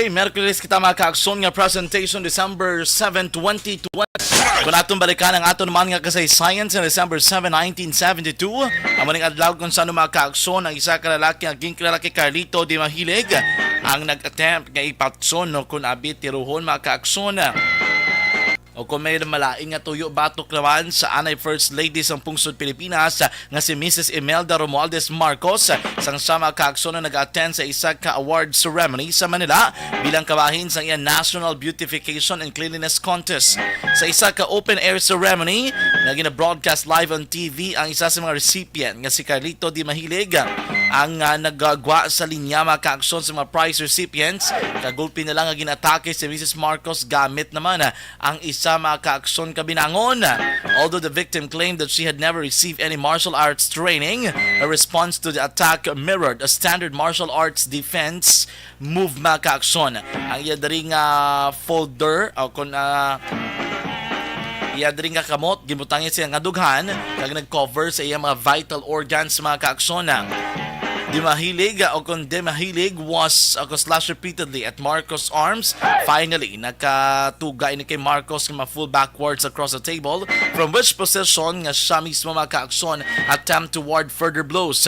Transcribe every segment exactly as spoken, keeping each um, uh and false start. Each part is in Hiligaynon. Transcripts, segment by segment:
Merkules kita, mga kaakson, nga presentation, December seven, twenty twenty. Kung atong balikan ang aton man nga kasaysayan sa December seven, nineteen seventy-two, amo ning adlaw kung saan, mga kaakson, ang isa ka lalaki nga ginkilala kay Carlito de Mahilig ang nag-attempt nga ipatson, no, kun abi tiruhon, mga kaakson, o kung may malain nga tuyo, batok naman sa anay First Lady sang pungsod Pilipinas nga si Missus Imelda Romualdez Marcos, sang sama kaakson na nag-attend sa isa ka award ceremony sa Manila bilang kabahin sang iya National Beautification and Cleanliness Contest. Sa isa ka open-air ceremony nga gina-broadcast live on T V, ang isa sa mga recipient nga si Carlito de Mahilig ang, ah, nagagwa sa linya, mga kaakson, sa mga prize recipients. Kagulpi na lang nga ginatake si Missus Marcos gamit naman, ah, ang isa, mga kaakson, ka binangon. Although the victim claimed that she had never received any martial arts training, her response to the attack mirrored a standard martial arts defense move, mga kaakson. Ang iya diri nga folder, o kung, ah, iya diri nga kamot, gibutangi siya nga dughan kag nag-cover sa iya mga vital organs, mga kaakson. Di Mahilig, o kung De Mahilig, was, uh, slashed repeatedly at Marcos' arms. Finally, nakatuga ini kay Marcos nga ma-full backwards across the table, from which position nga siya mismo, mga kaakson, attempt toward further blows.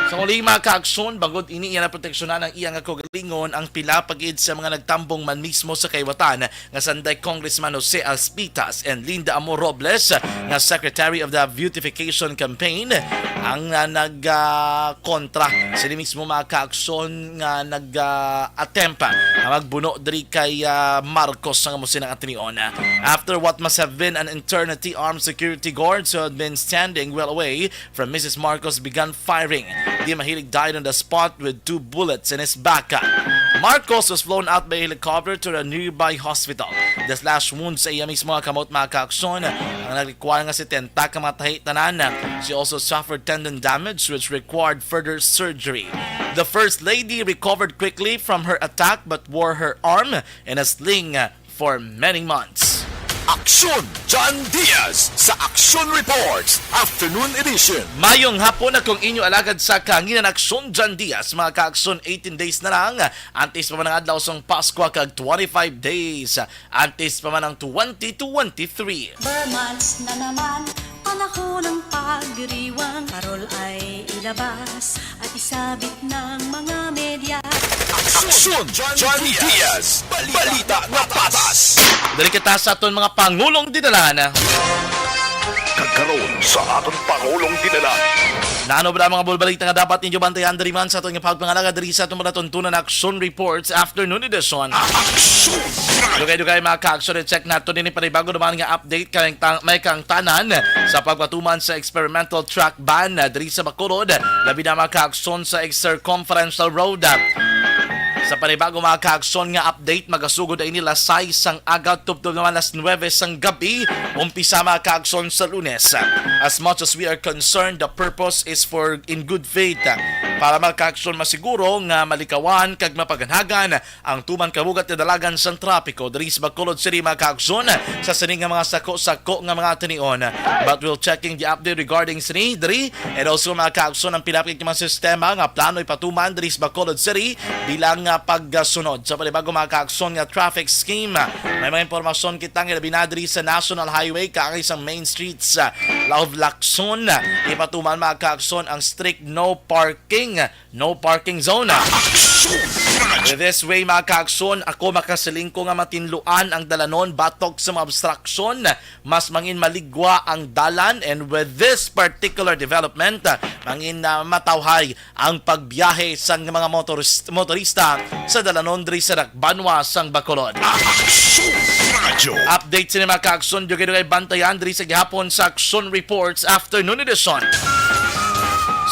Sa uli, mga kaakson, bangod ini, iya na proteksyonan ang iya nga kaugalingon, ang pila pa gid sa mga nagtambong man mismo sa kaiwatan nga sanday Congressman Jose Aspitas and Linda Amor Robles nga Secretary of the Beautification Campaign ang, ah, nag, ah, kontra sini mismo, mga kaakson, nga nag, ah, attempt, ah, nga magbuno diri kay, ah, Marcos nga amo sina nga tinion. After what must have been an eternity, armed security guards who had been standing well away from Missus Marcos began firing. De Mahilig died on the spot with two bullets in his back. Marcos was flown out by helicopter to a nearby hospital. The slash wounds sa iya mismo nga kamot, mga kaakson, ang nagrequire nga setenta ka mga tahi tanan. She also suffered tendon damage, which required further surgery. The First Lady recovered quickly from her attack but wore her arm in a sling for many months. Aksyon John Diaz sa Aksyon Reports Afternoon Edition. Mayong hapon, akong inyo alagad sa kahanginan, Aksyon John Diaz. Mga ka-Aksyon, eighteen days na lang antes pa man ang adlaw sang Paskwa kag twenty-five days antes pa man ang twenty twenty-three. Ber months na naman, panahon ng pagdiriwang. Parol ay ilabas at isabit ng mga media. Aksyon John Diaz, balita na patas. Dali kita sa aton mga pangulong dinala. Kag karon sa aton pangulong dinala. Naano ba ang mga bulbalita nga dapat ninyo bantayan diri man sa aton nga pagpangalaga diri sa aton malatuntunan Aksyon Reports Afternoon Edition? Aksyon! Dugay-dugay, mga ka-Aksyon, i-check nato nini panibago naman nga update kay ta-, may kaangtanan sa pagpatuman sa experimental track ban, ah, diri sa Bacolod, labi na, mga ka-Aksyon, sa Circumferential Road. Sa panibago, mga ka-Aksyon, nga update, magasugod ay ni alas sais sang aga tubtob naman alas nuwebe sang gabi, umpisa, mga ka-Aksyon, sa Lunes. As much as we are concerned, the purpose is for in good faith, ah, para, mga ka-Aksyon, masiguro nga malikawan kag mapaganhagan ang tuman kabugat nga dalagan sang trapiko diri sa Bacolod City, mga ka-Aksyon, sa sini nga mga sako-sako nga mga tinion. But we'll checking the update regarding sini diri, and also, mga ka-Aksyon, ang pila pa gid mga sistema nga plano ipatuman diri sa Bacolod City bilang, ah, pagsunod sa panibago, mga ka-Aksyon, nga traffic scheme. May mga impormasyon kita nga labi na diri sa National Highway, kaangay sa main streets, ah, of Lacson. Ipatuman, mga ka-Aksyon, ang strict no parking, no parking zone. Aksyon Radyo. With this way, mga ka-Aksyon, ako makasiling ko nga matinluan ang dalanon batok sa mga obstruction. Mas mangin maligwa ang dalan, and with this particular development, ah, mangin, ah, matawhay ang pagbiyahe sang mga motoris-, motorista sa dalanon diri sa Dakbanwa sang Bacolod. Aksyon Radyo. Update sini, mga ka-Aksyon, dugay-dugay bantayan diri sa gihapon sa Aksyon Reports Afternoon Edition.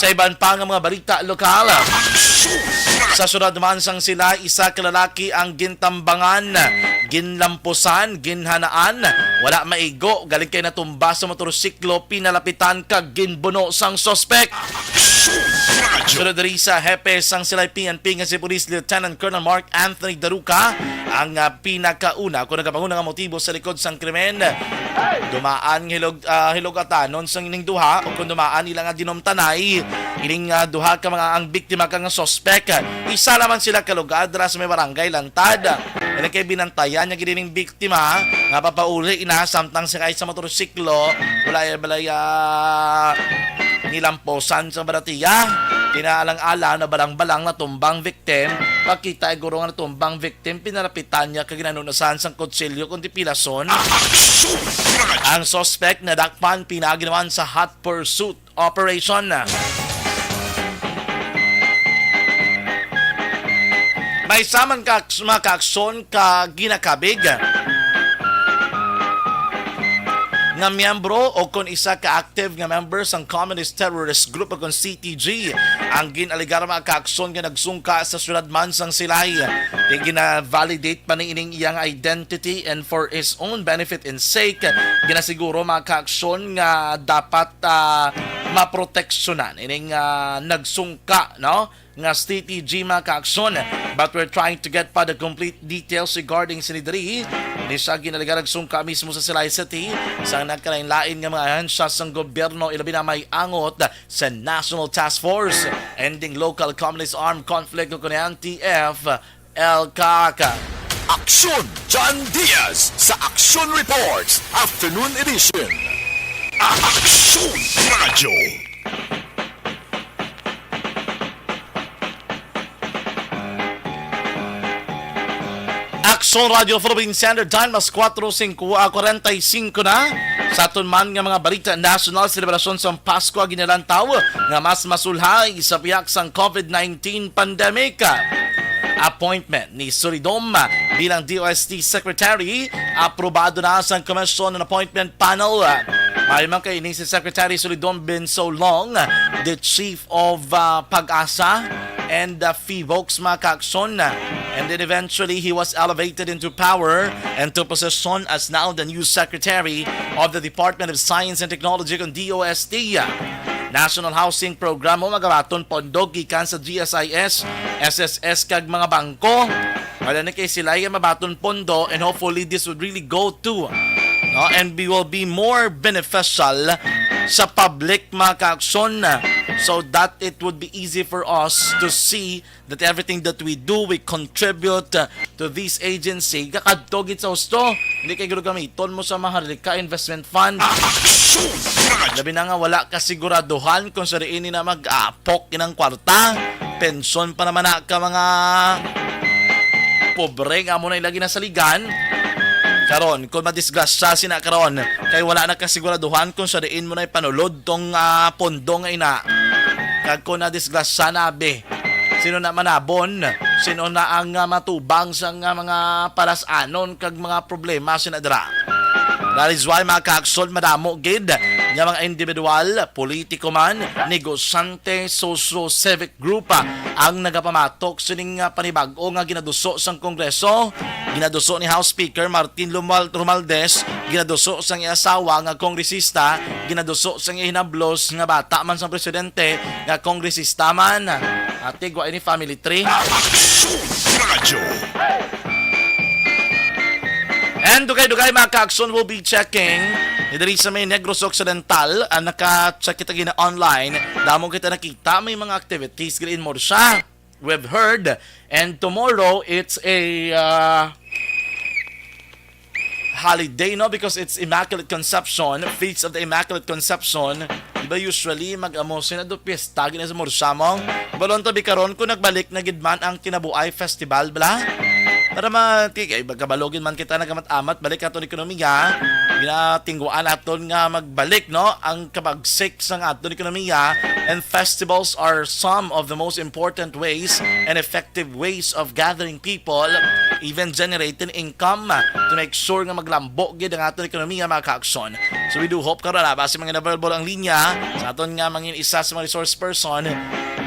Sa iban pa nga mga balita lokal, sa siyudad man sang Silay, isa ka lalaki ang gintambangan ginlampusan, ginhanaan, wala maigo, galing kay natumba sa motorsiklo, pinalapitan kag ginbuno sang suspek. Aksyon Radyo. Sunod diri sa hepe sang Silay P N P nga si Police Lieutenant Colonel Mark Anthony Daruca ang, ah, pinakauna kung nagapanguna nga motibo sa likod sang krimen. Dumaan nga hilog, ah, hilog-atanon sang ining duha o kung dumaan nila nga dinumtanay ining, ah, duha ka mga ang biktima kang suspek. Isa lamang sila ka lugar dira sa may barangay Lantad. Ilang kay binantayan niya gid ining biktima nga papauli na samtang sakay sa motorsiklo, wala ya balay, ah, nilamposan sa baratiya. Kinaalang-alang na balang-balang natumbang victim. Pagkita ay guro nga natumbang victim, pinalapitan niya kag ginanunasan sang kutsilyo kundi pilason. Aksyon! Ang suspect nadakpan pinaginawan sa hot pursuit operation. May saman ka mga kaaksyon ka ginakabig nga miyembro o kon isa ka active nga member sang Communist Terrorist Group o kon C T G ang gin-alegar mga kaaksyon nga nagsungka sa syudad man sang Silay. Kay gina-validate pa ni ining iyang identity and for his own benefit and sake, ginasiguro mga kaaksyon nga dapat, ah, maproteksyonan ining, ah, nagsungka, no? Nga C T G mga kaaksyon. But we're trying to get pa the complete details regarding sini diri. Ini siya ginalegar nagsungka mismo sa Silay City sa nagkalain-lain nga mga ahensya sang gobyerno, ilabi na may angot sa National Task Force Ending Local Communist Armed Conflict o kuno N T F L CAC. Aksyon John Diaz sa Aksyon Reports Afternoon Edition. Aksyon Radyo. Aksyon Radyo Philippine Standard Time, mas kuwatro singko, ah, kwarenta y singko na. Sa aton man nga mga balita nasyonal, selebrasyon sa Pasko ang ginalantaw nga mas masulhay sa pihak sang covid nineteen pandemic. Appointment ni Solidom bilang D O S T Secretary, aprobado na sang Commission on Appointment Panel. May man kay ini si Secretary Solidom been so long the chief of, uh, PAGASA and, uh, PHIVOLCS, mga kaaksyon. And then eventually, he was elevated into power and to position as now the new Secretary of the Department of Science and Technology, kon D O S T. National Housing Program o magabaton pondo gikan sa G S I S, S S S kag mga bangko. Wala na kay sila yung mabaton pondo, and hopefully this would really go to, no? And we will be more beneficial sa public, mga kaaksyon, so that it would be easy for us to see that everything that we do, we contribute, uh, to this agency. Kakadto gid sa husto, hindi kay guro gamiton mo sa Maharlika Investment Fund. Aksyon! Labi na nga wala kasiguraduhan kung sa diin ni na mag-apok inang kwarta, pensyon pa naman na ka mga pobre nga amo na ilagi na saligan. Karon, kung madisgrasya sina karon, kay wala na kasiguraduhan kung sa diin mo na ipanulod tong, ah, pondo nga ina. Kag kung nadisgrasya na, abi, sino na manabon? Sino na ang, ah, matubang sa nga mga palas-anon kag mga problema sina dira? That is why, mga kaaksyon, madamo gid nga mga individual, politiko man, negosyante, socio-civic group, ah, ang nagapamatok sining, ah, panibag-o nga ginaduso sang Kongreso, ginaduso ni House Speaker Martin Romual-, Romualdez, ginaduso sang iya asawa nga kongresista, ginaduso sang iya hinablos nga bata man sang presidente nga kongresista man. Ati, gwa ini family tree. Aksyon Radyo. And dugay-dugay, mga kaaksyon, will be checking diri sa may Negros Occidental. Ah, naka-check kita gina online. Damo kita nakita may mga activities gid in Murcia. We've heard. And tomorrow, it's a, uh, holiday, no? Because it's Immaculate Conception, Feast of the Immaculate Conception. Di ba usually, mag-amo sila do piyesta gina sa Murcia mo? Balon to, bi karon, kung nagbalik na gid man ang Kinabuay Festival, bala? Para ma-, ti-, ay, magkabalo gid man kita nagamat-amat, balik aton ekonomiya. Ginatingguan aton nga magbalik, no? Ang kabagsik sang aton ekonomiya, and festivals are some of the most important ways and effective ways of gathering people, even generating income, to make sure nga maglambo gid ang aton ekonomiya, mga kaaksyon. So we do hope karon, ah, base mga available ang linya sa aton nga mangin isa sa mga resource person,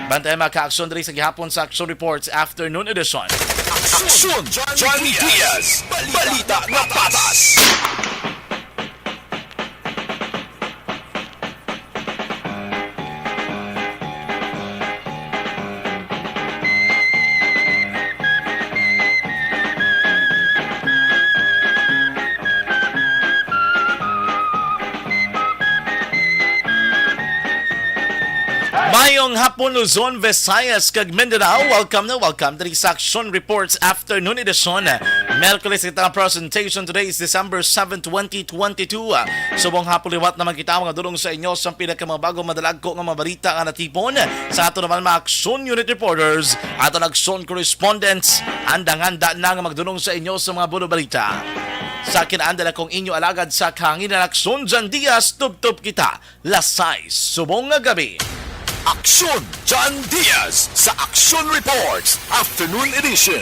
Bantayan, mga ka-aksyon, diri sa gihapon sa Action Reports Afternoon Edition. Aksyon, Johnny Diaz, balita na patas. Mayong hapon, Luzon, Visayas, kag Mindanao. Welcome na welcome diri sa Action Reports Afternoon Edition. Merkules kita nga presentation. Today is December seven, twenty twenty-two. Subong hapon liwat naman kita, mga dulong sa inyo sa pinakamabago, madalagko nga mga balita nga natipon sa ato naman mga Action Unit Reporters, ato Action Correspondents. Andang-handa na nga magdulong sa inyo sa mga buno balita. Sa kinaandal akong inyo alagad sa kahanginan, Action Jan Diaz, tubtob kita. Las sais subong nga gabi. Aksyon, John Diaz sa Action Reports Afternoon Edition.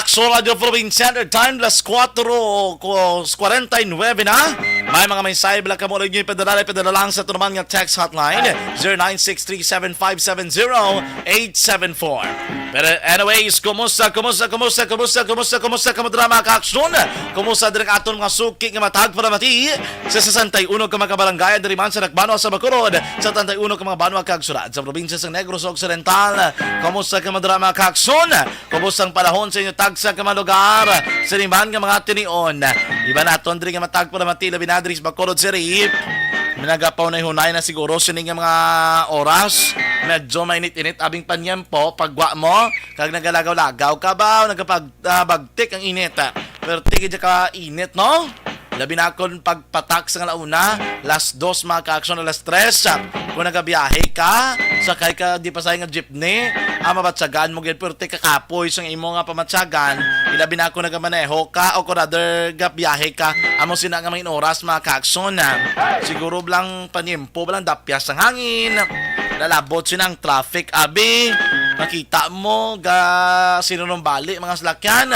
Action Radio Philippine Standard Time, las kuwatro ko kwarenta y nuebe na. May mga mensahe bala kamo, inyo ipadala, ipadala lang sa ato naman nga text hotline, zero nine six three seven five seven zero eight seven four. Pero anyways, kumusta, kumusta, kumusta, kumusta, kumusta, kumusta kamo dira, mga ka-aksyon? Kumusta diri ang aton mga suki nga matag para mati sa sesenta y uno ka mga barangay diri man sa Nagbanwa sa Bacolod, sa setenta y uno ka mga banwa kag syudad sa probinsya sa Negros Occidental? Kumusta kamo dira, mga ka-aksyon? Kumusta ang panahon sa inyo tagsa ka mga lugar, sa iban nga mga tinion? Iban naton diri nga matag para mati, labi na diri sa Bacolod City. Nagapaunay-hunay na siguro sini nga mga oras. Medyo mainit-init abing panyempo. Pagwa mo, kag nagalagaw-lagaw ka ba o nagapag-, ah, bagtik ang init? Pero tigid ka init, no? Labi na kon pagpatak sa nga launa, las dos, mga ka-aksyon, alas tres. Kung nagabiyahe ka, sakay ka di pa sa nga jeepney, ah, mabatsagan mo gid, pero ti kakapoy sa imo nga pamatsagan. Ilabi na kung nagamaneho ka o kung rather gabiyahe ka, amo sina nga mga oras, mga ka-aksyon, ah. Siguro lang panyempo, lang dapyas ang hangin. Lalabot sina ang traffic, abi. Makita mo, ga sinunumbali mga salakyan.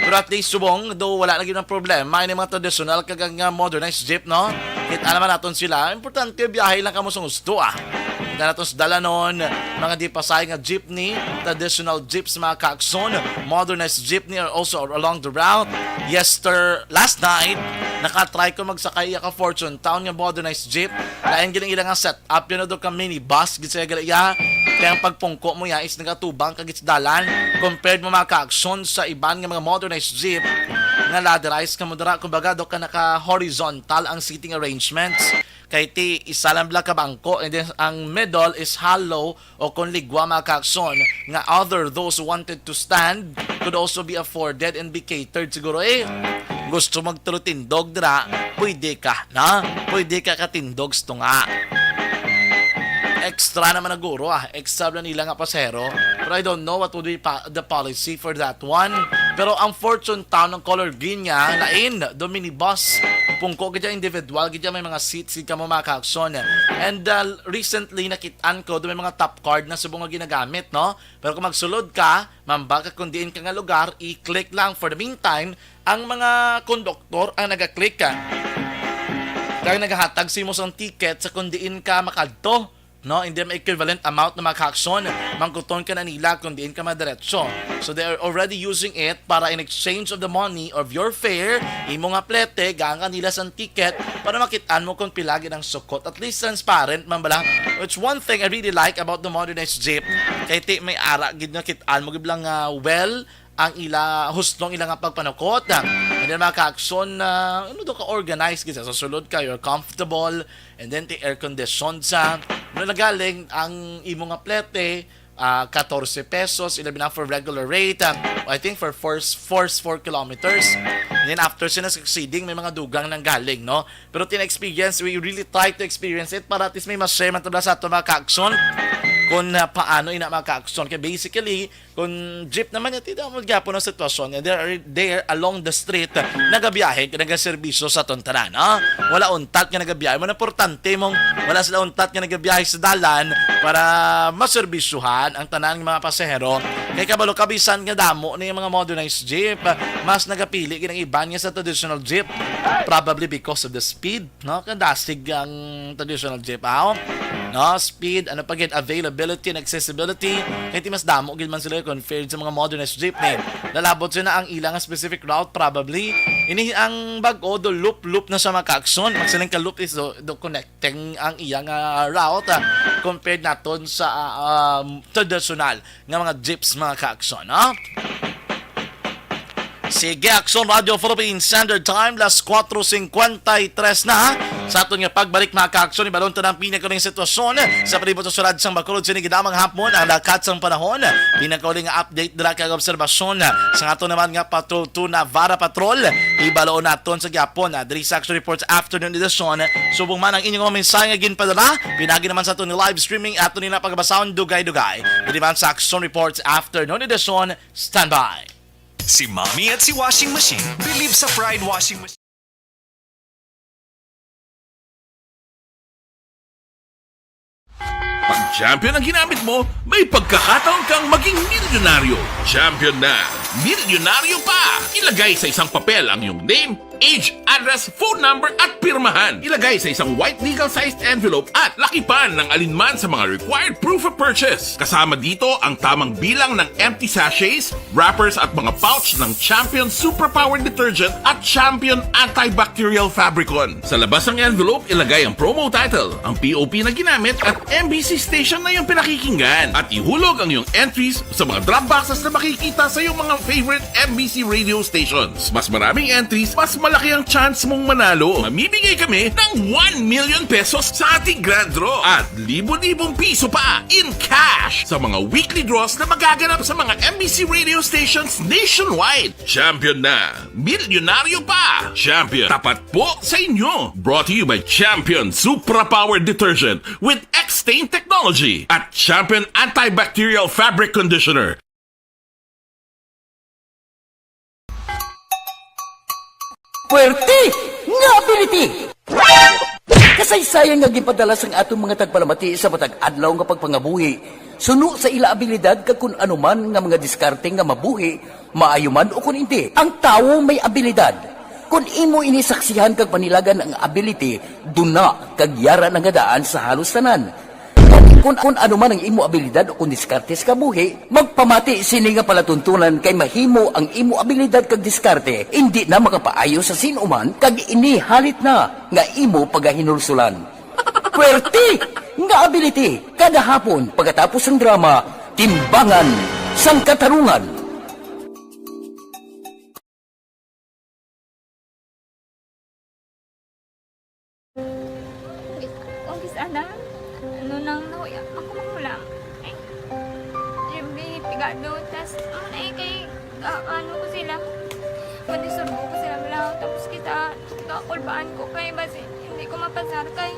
Pero at least, subong, do wala na gyud ang problema. Ini mga traditional kag ang, ah, modernized jeep, no? Kita naman naton sila. Importante, biyahe lang kamo sa gusto, ah. Kita naton sa dalanon, mga di pasay nga jeepney, traditional jeeps, mga ka-aksyon, modernized jeepney are also along the route. Yester-, last night, nakatry ko magsakay ka Fortune Town nga modernized jeep. Lain gid ang ilang nga set up, yun, do ka minibus gid sa gali iya. Kaya ang pagpungko mo iya is nagatubang ka gid sa dalan compared mo, mga ka-aksyon, sa iban nga mga motorized jeep nga ladderized ka mo dira, kumbaga, do ka naka-horizontal ang seating arrangements. Kay ti isa lang bala ka bangko, and then ang middle is hollow o kon ligwa, mga ka-aksyon, nga other those who wanted to stand could also be afforded and be catered siguro, eh. Gusto magtulotindog dira, pwede ka, na? Pwede ka katindog sa tunga. Extra naman na guro, ah. Extra na nila nga pasero. Pero I don't know what would be pa-, the policy for that one. Pero ang Fortune Town, ang color green niya, lain, do minibus. Pungko gid, individual gid, may mga seats gid kamo, mga ka-aksyon. And, uh, recently, nakit-an ko, do may mga tap card na subong nga ginagamit, no? Pero kung magsulod ka, mamba ka kung diin ka nga lugar, i-click lang. For the meantime, ang mga konduktor ang naga-click ka. Kag nagahatag sa imo sang ticket sa kung diin ka makadto, no? Hindi may equivalent amount na, mga ka-aksyon. Mangkuton ka na nila kung diin ka madiretso. So they are already using it para in exchange of the money of your fare, imo nga plete, gaan ka nila sang ticket para makit-an mo kung pila gid ang sukot. At least transparent man bala. Which one thing I really like about the modernized jeep, kay ti may ara gid nga kit-an mo gid lang, ah, well, ang ila, husno ang ila nga pagpanukot. And then, mga ka-aksyon, ah, ano do ka organized gid sa sulod ka, you're comfortable, and then ti air conditioned sa, ano, nagaling ang imo nga plete, ah, katorse pesos, ilabi na for regular rate, ah, I think for four, four, four kilometers. And then after sina succeeding, may mga dugang nang galing, no? Pero tin experience, we really try to experience it para at least may ma-share man tabla sa ato, mga ka-aksyon. kung, ah, paano ina, mga ka-aksyon. Kay basically, kung jeep naman, iti daw mo gyapon ang sitwasyon niya. They are there along the street, nagabiyahe, nagaserbisyo sa aton tanan, ha? Wala untat nga nagabiyahe. Mo importante mong wala sila untat nga nagabiyahe sa dalan para maserbisyuhan ang tanan nga mga pasahero. Kay kabalo ka, bisan nga damo ni mga modernized jeep, mas nagapili gid ang iban nga sa traditional jeep, probably because of the speed, no? Kadasig ang traditional jeep, aw, no? Speed, ano pa gid, availability and accessibility. Kay ti mas damo gid man sila compared sa mga modernized jeepney. Lalabot sila ang ilang specific route, probably. Ini ang bag-o, do loop-loop na siya, mga ka-aksyon. Magsiling ka loop is do, do connecting ang iyang, ah, route, ah, compared naton sa, ah, um, traditional nga mga jeeps, mga ka-aksyon, no? Sige, Aksyon Radio Philippines Standard Time, las kuwatro singkwenta y tres na. Sa aton nga pagbalik, mga ka-aksyon, ibalon ta ang pinakauling sitwasyon sa palibot sa syudad sang Bacolod. Sini gid lamang hapon ang lakat sang panahon. Pinakauling nga update dira kag obserbasyon sa aton naman nga Patrol Two Navarra Patrol. Ibaloon naton sa gyapon, ah, diri sa Action Reports Afternoon Edition. Subong man ang inyong mga mensahe nga ginpadala, pinagi naman sa aton live streaming, aton nila pagbasahon dugay-dugay. Diri man sa Action Reports Afternoon Edition, standby. Si Mommy at si Washing Machine believe sa Pride Washing Machine. Pag Champion ang ginamit mo, may pagkakataon kang maging milyonaryo. Champion na, milyonaryo pa! Ilagay sa isang papel ang iyong name, age, address, phone number, at pirmahan. Ilagay sa isang white legal-sized envelope at lakipan ng alinman sa mga required proof of purchase. Kasama dito ang tamang bilang ng empty sachets, wrappers at mga pouch ng Champion Superpower Detergent at Champion Antibacterial Fabricon. Sa labas ng envelope, ilagay ang promo title, ang P O P na ginamit, at M B C station na iyong pinakikinggan. At ihulog ang iyong entries sa mga drop boxes na makikita sa iyong mga favorite M B C radio stations. Mas maraming entries, mas malaki ang chance mong manalo. Mamimigay kami ng one million pesos sa ating grand draw at libo-libong piso pa in cash sa mga weekly draws na magaganap sa mga M B C radio stations nationwide. Champion na, milyonaryo pa! Champion, tapat po sa inyo! Brought to you by Champion Supra Power Detergent with X-Stain Technology at Champion Antibacterial Fabric Conditioner. Puwerte nga ability! Kasaysayan nga ginpadala sang aton mga tagpalamati sa matag adlaw nga pagpangabuhi, suno sa ila abilidad kag kun ano man nga mga diskarte nga mabuhi, maayo man ukon indi. Ang tawo may abilidad. Kon imo ini saksihan kag panilagan ang ability, duna kag yara na nga daan sa halos tanan. Kon, kon ano man ang imo abilidad o kon diskarte sa kabuhi, magpamati sini nga palatuntunan kay mahimo ang imo abilidad kag diskarte indi na makapaayo sa sin-o man kag ini halit na nga imo pagahinulsulan. Puwerte nga ability kada hapon pagkatapos sang drama, Timbangan sang Katarungan. Gis-, oh, gis-, ana, ano nang nahuya ako magulang? Ay, Jimmy, pigado, tas, ano na eh, kay, ah, ano ko sila, madisturbo ko sila, wala, tapos kita, kakulbaan ko, kay basi, hindi ko mapasar, kay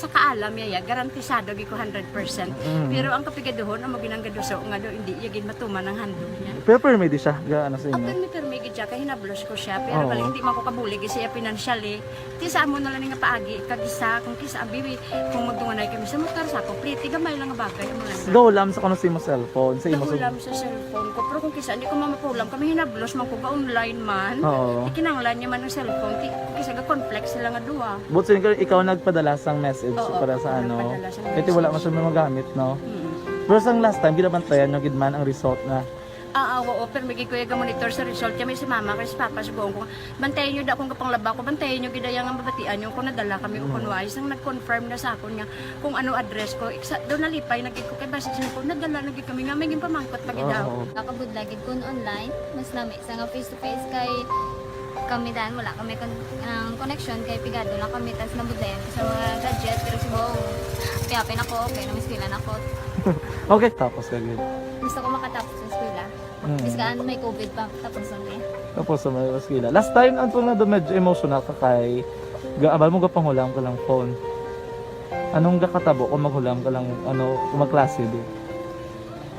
Sa kaalam niya, ya, garantisado gid ko hundred percent. Mm. Pero ang kapigaduhon, amo ginang gaduso nga do, hindi iya gid matuman ang handog niya. Pero permi di siya, ga-, ano sa inyo? Ah, permi, permi gid siya, kay hinablos ko siya. Pero Oo. bali, hindi man ko kabulig siya financially. Ti sa amo na lang nga paagi, kag isa, kung kisa, abi, kung magdunganay kami sa motor, sa ako, pretty, gamay lang nga bagay, amo lang. Gahulam sa kuno sa imo cellphone, sa imo sa Gahulam sa cellphone ko, pero kung kisa, hindi ko mamapulam, kami hinablos man ko, ga-online man. Oo. Ikinanglan niya man ang cellphone, ti, kisa ga-conflict sila nga duwa. But so, ikaw, ikaw nagpadala sang message Oo, para sa ano? nagpadala sang Kasi wala message. man siya magamit, no? Mm. Pero sang last time, ginabantayan nyo gid man ang result na Ah, ah, oo, pero may gid ko iya ga-monitor sa result. Kami si mama, kay si papa, sugoon ko, bantayan nyo da akong gapanglaba ko, bantayan nyo gid iya nga mabatian nyo kung nadala kami o Mm. kung wala. Isang nag-confirm na sa akon nga kung ano address ko. Iksa, daw nalipay na gid ko kay basi sa ko, nadala na gid kami nga may ginpamangkot pa gid daw. Oo. Nakabudlay gid kun online, mas lami sa nga face to face kay kami dan wala kami kon-, ang connection kay pigado lang kami tas nabudlayan ko sa mga gadget pero si Bong, kaya pinako, okay na, mas pila na ko. Okay, tapos ka gid. Gusto ko makatapos sa eskwela. Mm. Biskan may covid pa, tapos lang eh. Tapos sa mga eskwela. Last time, ang tunga doon medyo emotional ka kay gaabal mo gapanghulam ka lang phone. Anong gakatabo kung maghulam ka lang, ano, kung magklase di?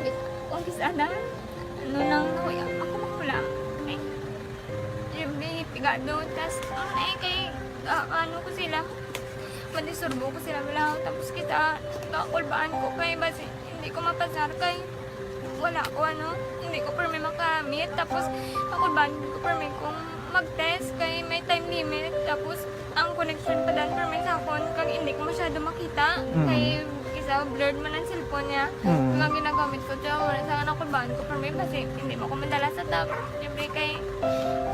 Wait, kung sana, ano lang, nakuya, ako maghulam. Ay, Jimmy, pigado, tas, ang ay kay, ah, ano ko sila, madisturbo ko sila, wala, tapos kita, kakulbaan ko kay, basi, hindi ko mapasar kay, wala ko, ano, hindi ko permi makamit. Tapos, ako ba, hindi ko permi kung mag-test kay may time limit. Tapos, ang connection pa dan permi sa akon, kag hindi ko masyado makita. Mm. Kay, isa, blurred man ang cellphone niya. Mm. Kag ang ginagamit ko, siya, wala sa akin, ako ba, hindi ko permi, basi, hindi mo ko madala sa top. Siyempre, kay,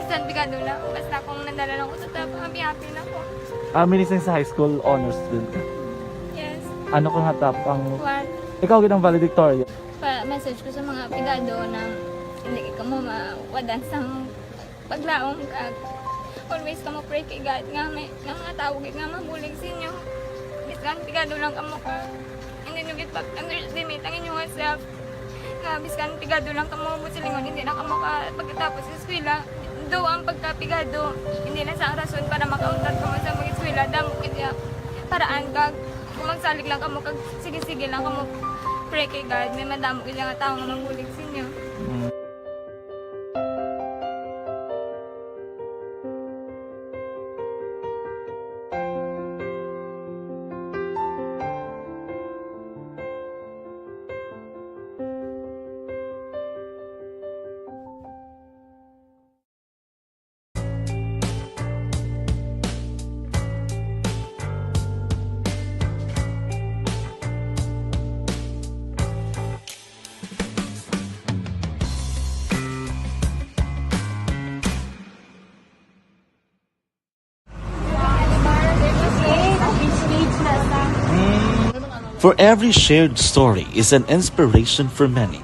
bisan pigado lang, basta kung nadala lang ko sa top, happy-happy na ko. Ah, minising sa high school, honors student ka? Yes. Ano ka nga top ang One. Ikaw gid ang valedictorian. Pa-message ko sa mga pigado na hindi ka mo mawadan sang paglaom kag always ka mo pray kay God nga may nga mga tawo gid nga mabulig sa inyo. Bisan pigado lang kamo ka, hindi nyo gid pag-underestimate ang inyong self. Nga bisan pigado lang kamo, buot silingon, hindi na kamo ka pagkatapos sa eskwela. Do ang pagkapigado, hindi na sa rason para makauntat kamo sa mag-eskwela. Damo gid ya paraan kag kung magsalig lang kamo kag sige-sige lang kamo pray kay God, may madamo gid nga tawo nga mabulig sa inyo. Mm. For every shared story is an inspiration for many.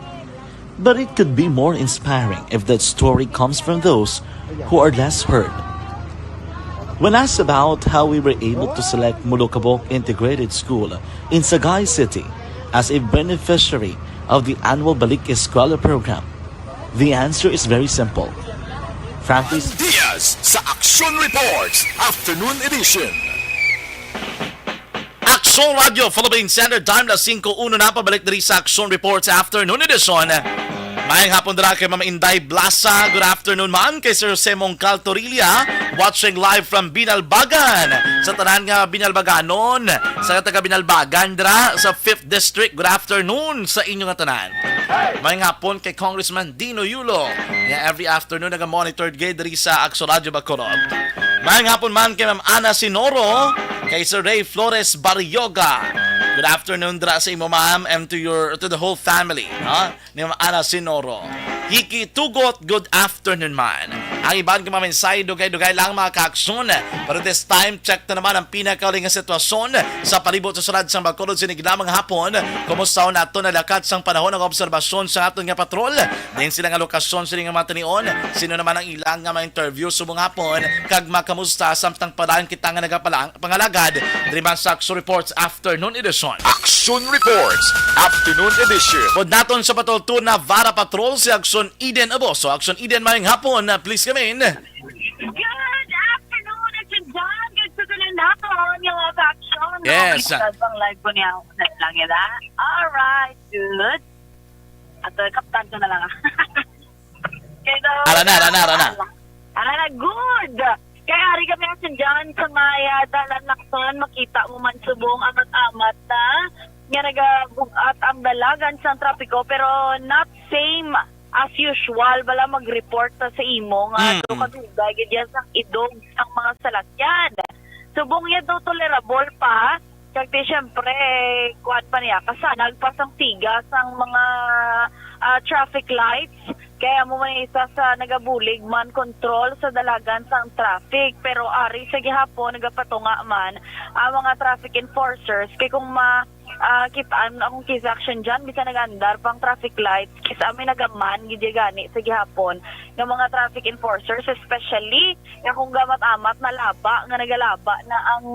But it could be more inspiring if that story comes from those who are less heard. When asked about how we were able to select Molokabok Integrated School in Sagay City as a beneficiary of the annual Balik Eskwela program, the answer is very simple. Frankie Diaz sa Aksyon Reports Afternoon Edition. Aksyon Radio Philippine Standard Time, las singko uno na, pabalik diri sa Aksyon Reports Afternoon Edition. Maayong hapon dira kay Ma'am Inday Blasa. Good afternoon, ma'am. Kay Sir Semong Caltorilla, watching live from Binalbagan. Sa tanan nga Binalbaganon, sa taga Binalbagan dira sa Fifth District, good afternoon sa inyo nga tanan. Maayong hapon kay Congressman Dino Yulo, nga every afternoon naga-monitor gid diri sa Aksyon Radio Bacolod. Maayong hapon man kay Ma'am Ana Sinoro, kay Sir Ray Flores Barrioga. Good afternoon dira sa imo, ma'am, and to your, to the whole family, ha? Ni Ma'am Ana Sinoro. Hiki Tugot, good afternoon man. Ang iban nga mga mensahe, dugay-dugay lang, mga kaaksyon. Pero this time, check na naman ang pinakauli nga sitwasyon sa palibot sa sulod sang Bacolod sining lamang hapon. Kumusta nato nalakat sang panahon ang obserbasyon sa aton nga patrol? Diin sila nga lokasyon sini nga mga tinion? Sino naman ang ilang nga mga interview subong hapon? Kag makamusta samtang padayon kita nga nagapalang pangalagad diri man sa Aksyon Reports Afternoon Edition. Aksyon Reports Afternoon Edition. Pod naton sa patultun na Vara Patrol si Aksyon Eden Oboso. Aksyon Eden, maayong hapon. Please come in. Good afternoon, Aksyon John. Good to the naton yung mga aksyon. Yes. Ang live ko niya, ako na lang yun, ah. Alright, good. At, uh, kaptan ko na lang, ah. Kaya daw, Ara na, ara na, ara na. Ara na, good. Kaya ari kami asin dyan sa may, ah, dalan Lacson, makita mo man subong amat-amat na nga nagabugat ang dalagan sang trapiko, pero not same as usual. Bala mag-report ta sa imo nga Mm. do kadugay gid yan sang idog sang mga salakyan. Subong yan do tolerable pa, kag di syempre, kuwan pa niya, kasanag pa sang tiga sang mga, ah, traffic lights. Kaya mo man isa sa nagabulig man control sa dalagan sang traffic. Pero ari sa gihapon, nagapatunga man ang mga traffic enforcers. Kay kung ma, ah, kitaan akong case action dyan, bisan nag-andar pang traffic lights, kis-a may nagaman gid gani sa gihapon nga mga traffic enforcers, especially nga kung gamat-amat na laba nga nagalaba na ang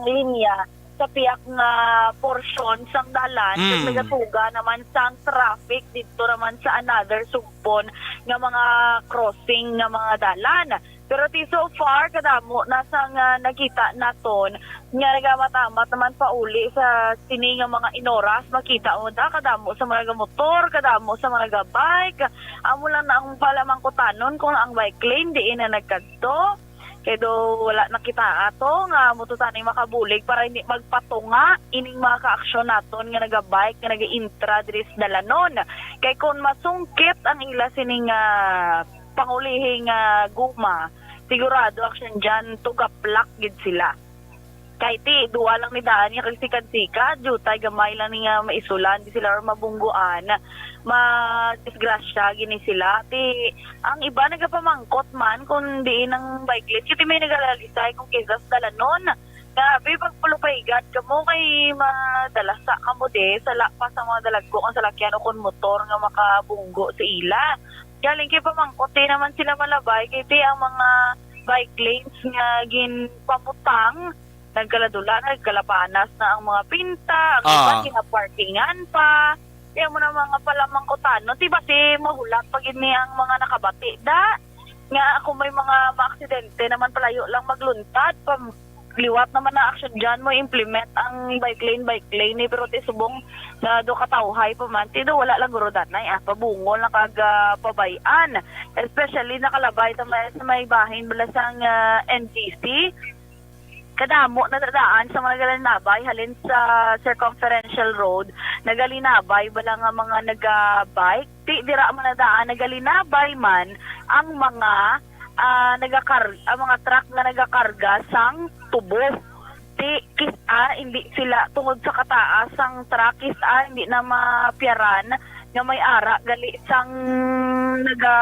linya sa piyak nga porsyon sang dalan, kag Mm. nagatuga naman sang traffic didto naman sa another sugpon nga mga crossing nga mga dalan. Pero ti so far, kadamo na sang, ah, nakita naton nga nagamamat-amat naman pauli sa sini nga mga inoras. Makita mo da, kadamo sa mga motor, kadamo sa mga bike. Amo lang na ang palamangkutanon kung ang bike lane diin na nagkadto. Kay do wala nakita ato nga mo to tani makabulig para hindi magpatunga ining mga kaaksyon naton nga naga-bike nga naga-intra diri sa dalanon. Kay kung masungkit ang ila sining, ah, pangulihing, ah, guma, sigurado action dyan, tugaplak gid sila. Kay ti, duwa lang ni daan niya kag sikad-sikad, jutay gamay lang ni nga maisulan di sila or mabungguan, madisgrasya gini sila. Ti, ang iba nagapamangkot man kung diin ang bike lane. Kay ti may nagalalisay kung kisas dalanon. Grabe, pagpulupaygat kamo kay madalasa kamo di, sala pa sa mga dalagko nga salakyan o kon motor nga makabunggo sa ila. Galing kay pamangkot di naman sila malabay, kay ti ang mga bike lanes nga ginpamutang, nagkaladula, nagkalapanas na ang mga pinta, ang iba Ah. ginaparkingan pa. Kaya mo na mga palamangkutanon, ti basi mahulat pa gid ni ang mga nakabati da. Nga kung may mga maaksidente naman palayo lang magluntad, pa liwat naman na action dyan mo implement ang bike lane, bike lane ni, pero ti subong na do katawhay pa man, ti do wala lang guro danay, ah, pabungol na kag, ah, pabay-an. Especially nakalabay ta may, sa may bahin bala sang, ah, N G C. Kadamo na dadaan sa mga galinabay halin sa Circumferential Road, nagalinabay bala nga mga naga-bike. Ti dira man na daan nagalinabay man ang mga, ah, nagakar-, ang mga truck nga nagakarga sang tubo. Ti kis-a hindi sila tungod sa kataas sang truck, kis-a hindi na mapiyaran nga may ara gali sang naga,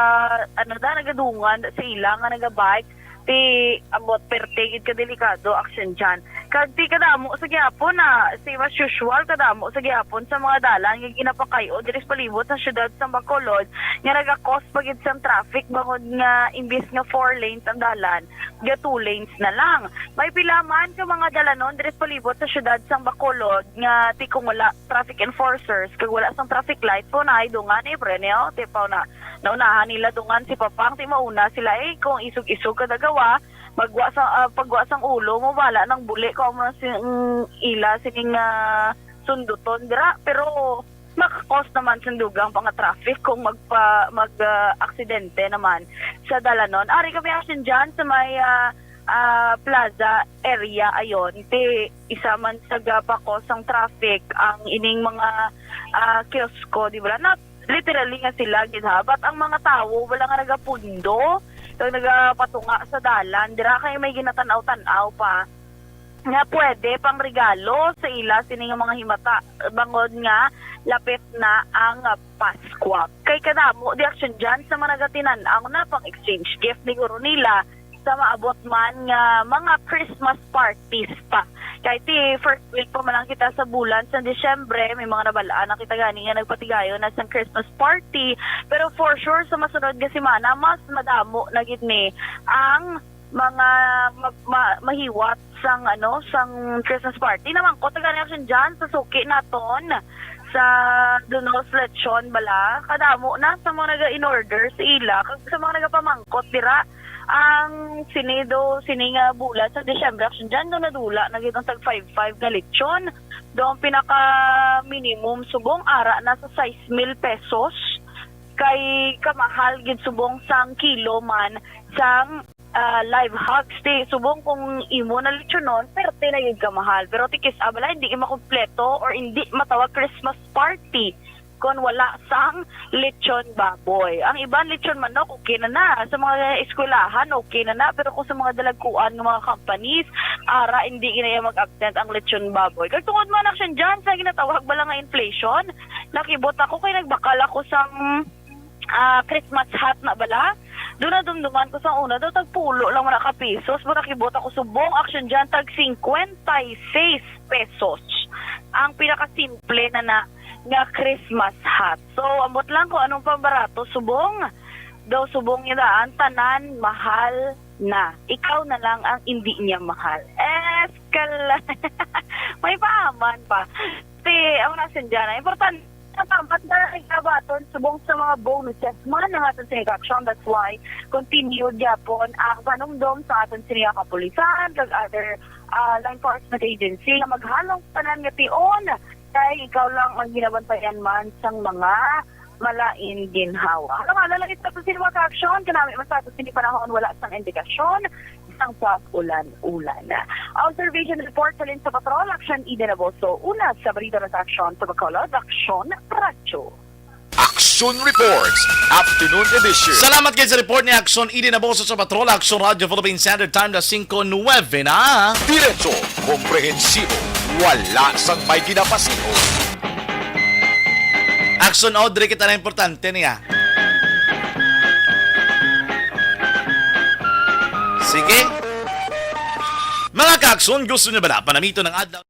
ano da, nagadungan sa ila nga naga-bike. Ti ambot perte gid ka delikado action dyan. Kag ti kadamo sa gihapon na, same as usual, kadamo sa gihapon sa mga dalan nga ginapakay-o diri sa palibot sa siyudad sa Bacolod nga nagakos pa gid sang traffic bangod nga imbis nga four lanes ang dalan, ga two lanes na lang. May pila man ka mga dalanon diri sa palibot sa siyudad sang Bacolod nga ti kung wala traffic enforcers kag wala sang traffic light, paunay dungan ni Brenel, ti pauna, naunahan nila dungan si Papang, ti mauna sila, eh, kung isog-isog ka dagawa, magwa sa, ah, pagwa sang ulo mo, bala nang buli ko mo si, mm, ila sining, ah, sunduton dira, pero makakos naman sang dugang pa nga traffic kung magpa, mag, ah, aksidente naman sa dalanon. Ari kami asin dyan sa may, ah, ah, plaza area ayon. Ti isa man sa gapakos sang traffic ang ining mga, ah, kiosko, di ba? Not literally nga sila gid ha, but ang mga tawo wala nga nagapundo, kag nagapatunga sa dalan. Dira kay may ginatanaw-tanaw pa nga pwede pang regalo sa ila sini nga mga himata, bangod nga lapit na ang Paskwa. Kay kadamo di action dyan sa mga nagatinan-aw na pang exchange gift ni guro nila sa maabot man nga mga Christmas parties pa. Kay ti first week pa man lang kita sa bulan sa Disyembre, may mga nabalaan na kita gani nga nagpatigayon na sang Christmas party. Pero for sure, sa masunod nga semana, mas madamo na gid ni ang mga ma-, ma-, mahiwat sang, ano, sang Christmas party. Namangkot na gani action dyan sa suki naton sa Dunos Lechon bala. Kadamo na sa mga naga-in-order sa ila, kag sa mga nagapamangkot dira, Ang sini do, sini nga bulan sa Disyembre, Action Jan, do nadula na gid ang tag five five nga lechon. Do ang pinaka minimum subong ara na sa sais mil pesos. Kay kamahal gid subong sang kilo man sang, ah, live hogs. Di subong kung imo na lechonon, perte na gid kamahal. Pero tikis abala, hindi makumpleto or hindi matawag Christmas party kon wala sang lechon baboy. Ang iban lechon manok, okay na na. Sa mga eskwelahan, okay na na. Pero kung sa mga dalagkuan nga mga companies, ara, hindi ginaya mag-absent ang lechon baboy. Kag tungod man, Action Jan, sa ginatawag bala nga inflation, nakibot ako kay nagbakal ako sang, ah, Christmas hat na bala. Doon na dumduman ko sa una, daw tagpulo lang man ka pesos. Pero nakibot ako subong, Action Jan, tag cincuenta y seis pesos. Ang pinakasimple na na nga Christmas hat. So, ambot lang kung anong pambarato, subong. Daw subong niya daan, tanan mahal na. Ikaw na lang ang hindi niya mahal. Eskala. May paaman pa. Ti, ang nasin dyan, ah, importante na pa, ba't na nagkabaton subong sa mga bonuses man ang aton sini ka aksyon? That's why continued gyapon ang panumdom sa aton sini ka kapulisan, kag other, ah, law enforcement agency nga maghalong tanan nga tion. Kay ikaw lang ang ginabantayan man sang mga malain ginhawa. Alam, alam lang ito sa sini mga ka-aksyon, kanami man sa ato sini panahon, wala sang indikasyon sang pag-ulan-ulan. Observation report sa Linsa Patrol, Action Eden Aboso, una sa Balita sa Aksyon sa Bacolod, Aksyon Radyo. Action Reports, Afternoon Edition. Salamat kayo sa report ni Action Eden Aboso sa Patrol, Action Radyo Philippine Standard Time na singko nuwebe na. Diretso, komprehensibo, wala sang may ginapasiho. Action Audrey, kita na importante niya. Sige. Mga ka-aksyon, gusto niyo ba na panamiton ang adlaw?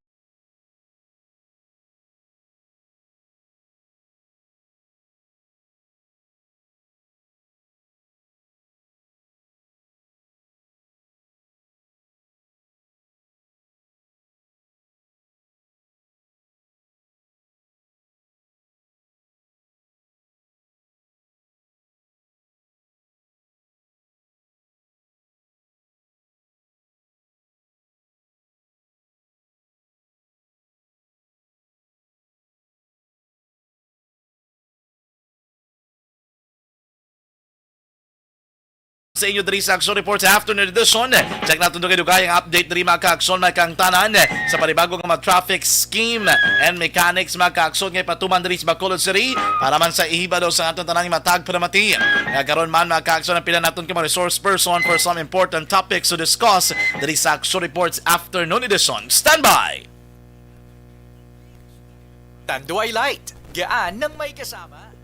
Sa inyo diri sa Action Report sa Afternoon Edition. Check natin dugay-dugay ang update diri, mga ka-aksyon, mga kangtanan, sa panibago nga mga traffic scheme and mechanics, mga ka-aksyon, nga ipatuman diri sa Bacolod City para man sa ihiba daw sa aton tanang matag panamati. Nga karon man, mga ka-aksyon, ang pila naton ka mga resource person for some important topics to discuss diri sa Action Reports Afternoon Edition. Standby! Tanduay Light, gaan nang may kasama.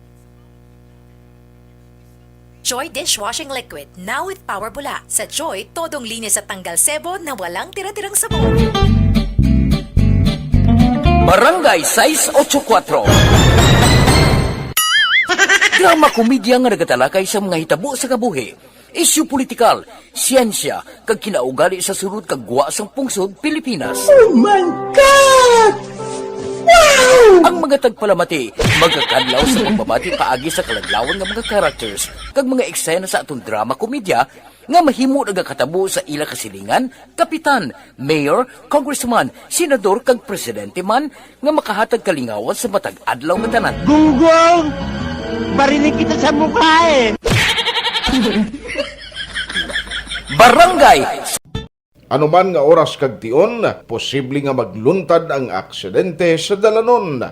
Joy Dishwashing Liquid, now with Power Bula. Sa Joy, todong linis at tanggal sebo na walang tira-tirang sabon. Barangay sais ocho kuwatro. Drama komedya nga nagatalakay sa mga hitabo sa kabuhi, isyu politikal, siyensya, kag kinaugali sa sulod kag gwa sang pungsod Pilipinas. Oh my God! Wow! Ang mga tagpalamati magakadlaw sa pagbabati paagi sa kaladlawan nga mga characters kag mga eksena sa aton drama komedya nga mahimo nagakatabo sa ila kasilingan, kapitan, mayor, congressman, senador, kag presidente man nga makahatag kalingawan sa matag adlaw nga tanan. Gunggong! Barinig kita sa mukha eh! Barangay. Ano man nga oras kag tion, posible nga magluntad ang aksidente sa dalanon.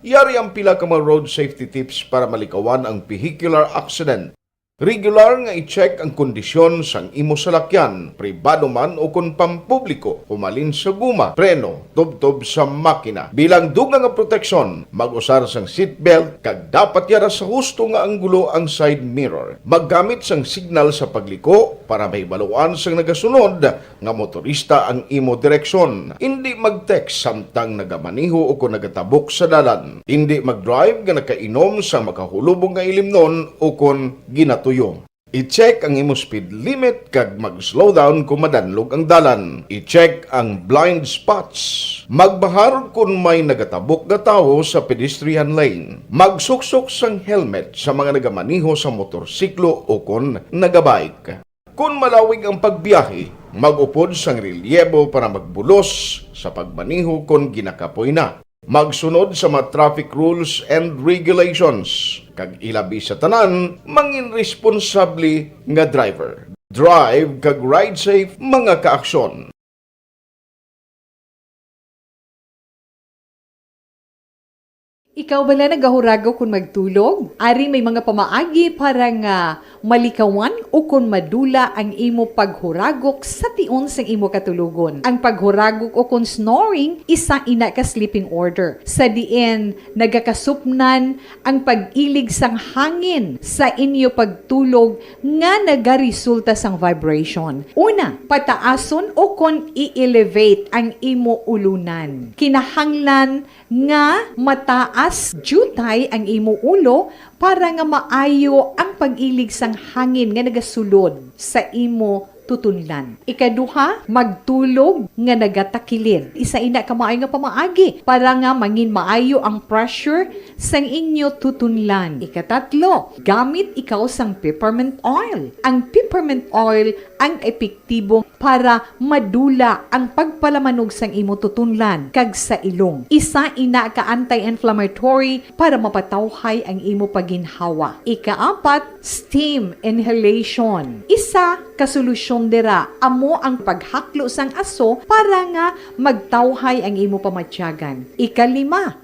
Yari ang pila ka mga road safety tips para malikawan ang vehicular accident. Regular nga i-check ang kondisyon sang imo salakyan, pribado man o kon pampubliko, humalin sa guma, preno, tubtob sa makina. Bilang dugang nga proteksyon, mag-usar sang seatbelt kag dapat yara sa husto nga anggulo ang side mirror. Maggamit sang signal sa pagliko para mahibaluan sang nagasunod nga motorista ang imo direksyon. Indi mag-text samtang nagamaneho o kon nagatabok sa dalan. Indi mag-drive nga nakainom sang makahulubong nga ilimnon o kon ginatuyo. I-check ang imo speed limit kag mag-slow down kung madanlog ang dalan. I-check ang blind spots. Magbahar kon may nagatabok nga tawo sa pedestrian lane. Magsuksok sang helmet sa mga nagamaneho sa motorsiklo o kon nagabike. Kon malawig ang pagbiyahe, mag-upod sang relyebo para magbulos sa pagmaneho kon ginakapoy na. Magsunod sa mga traffic rules and regulations, kag ilabi sa tanan, mangin responsable nga driver. Drive kag ride safe, mga kaaksyon. Ikaw bala nagahuragok kon magtulog? Ari may mga pamaagi para nga malikawan o kon madula ang imo paghuragok sa tion sang imo katulogon. Ang paghuragok o kon snoring, isa ina ka sleeping order, sa diin nagakasupnan ang pag-ilig sang hangin sa inyo pagtulog nga nagaresulta sang vibration. Una, pataason o kon i-elevate ang imo ulunan. Kinahanglan nga mataas diutay ang imo ulo para nga maayo ang pag-ilig sang hangin nga nagasulod sa imo tutunlan. Ikaduha, magtulog nga nagatakilid. Isa ina ka maayo nga pamaagi para nga mangin maayo ang pressure sang inyo tutunlan. Ikatatlo, gamit ikaw sang peppermint oil. Ang peppermint oil ang epektibo para madula ang pagpalamanog sang imo tutunlan kag sa ilong. Isa ina ka anti-inflammatory para mapatawhay ang imo paginhawa. Ikaapat, steam inhalation. Isa ka solusyon dira amo ang paghaklo sang aso para nga magtawhay ang imo pamatyagan. Ikalima,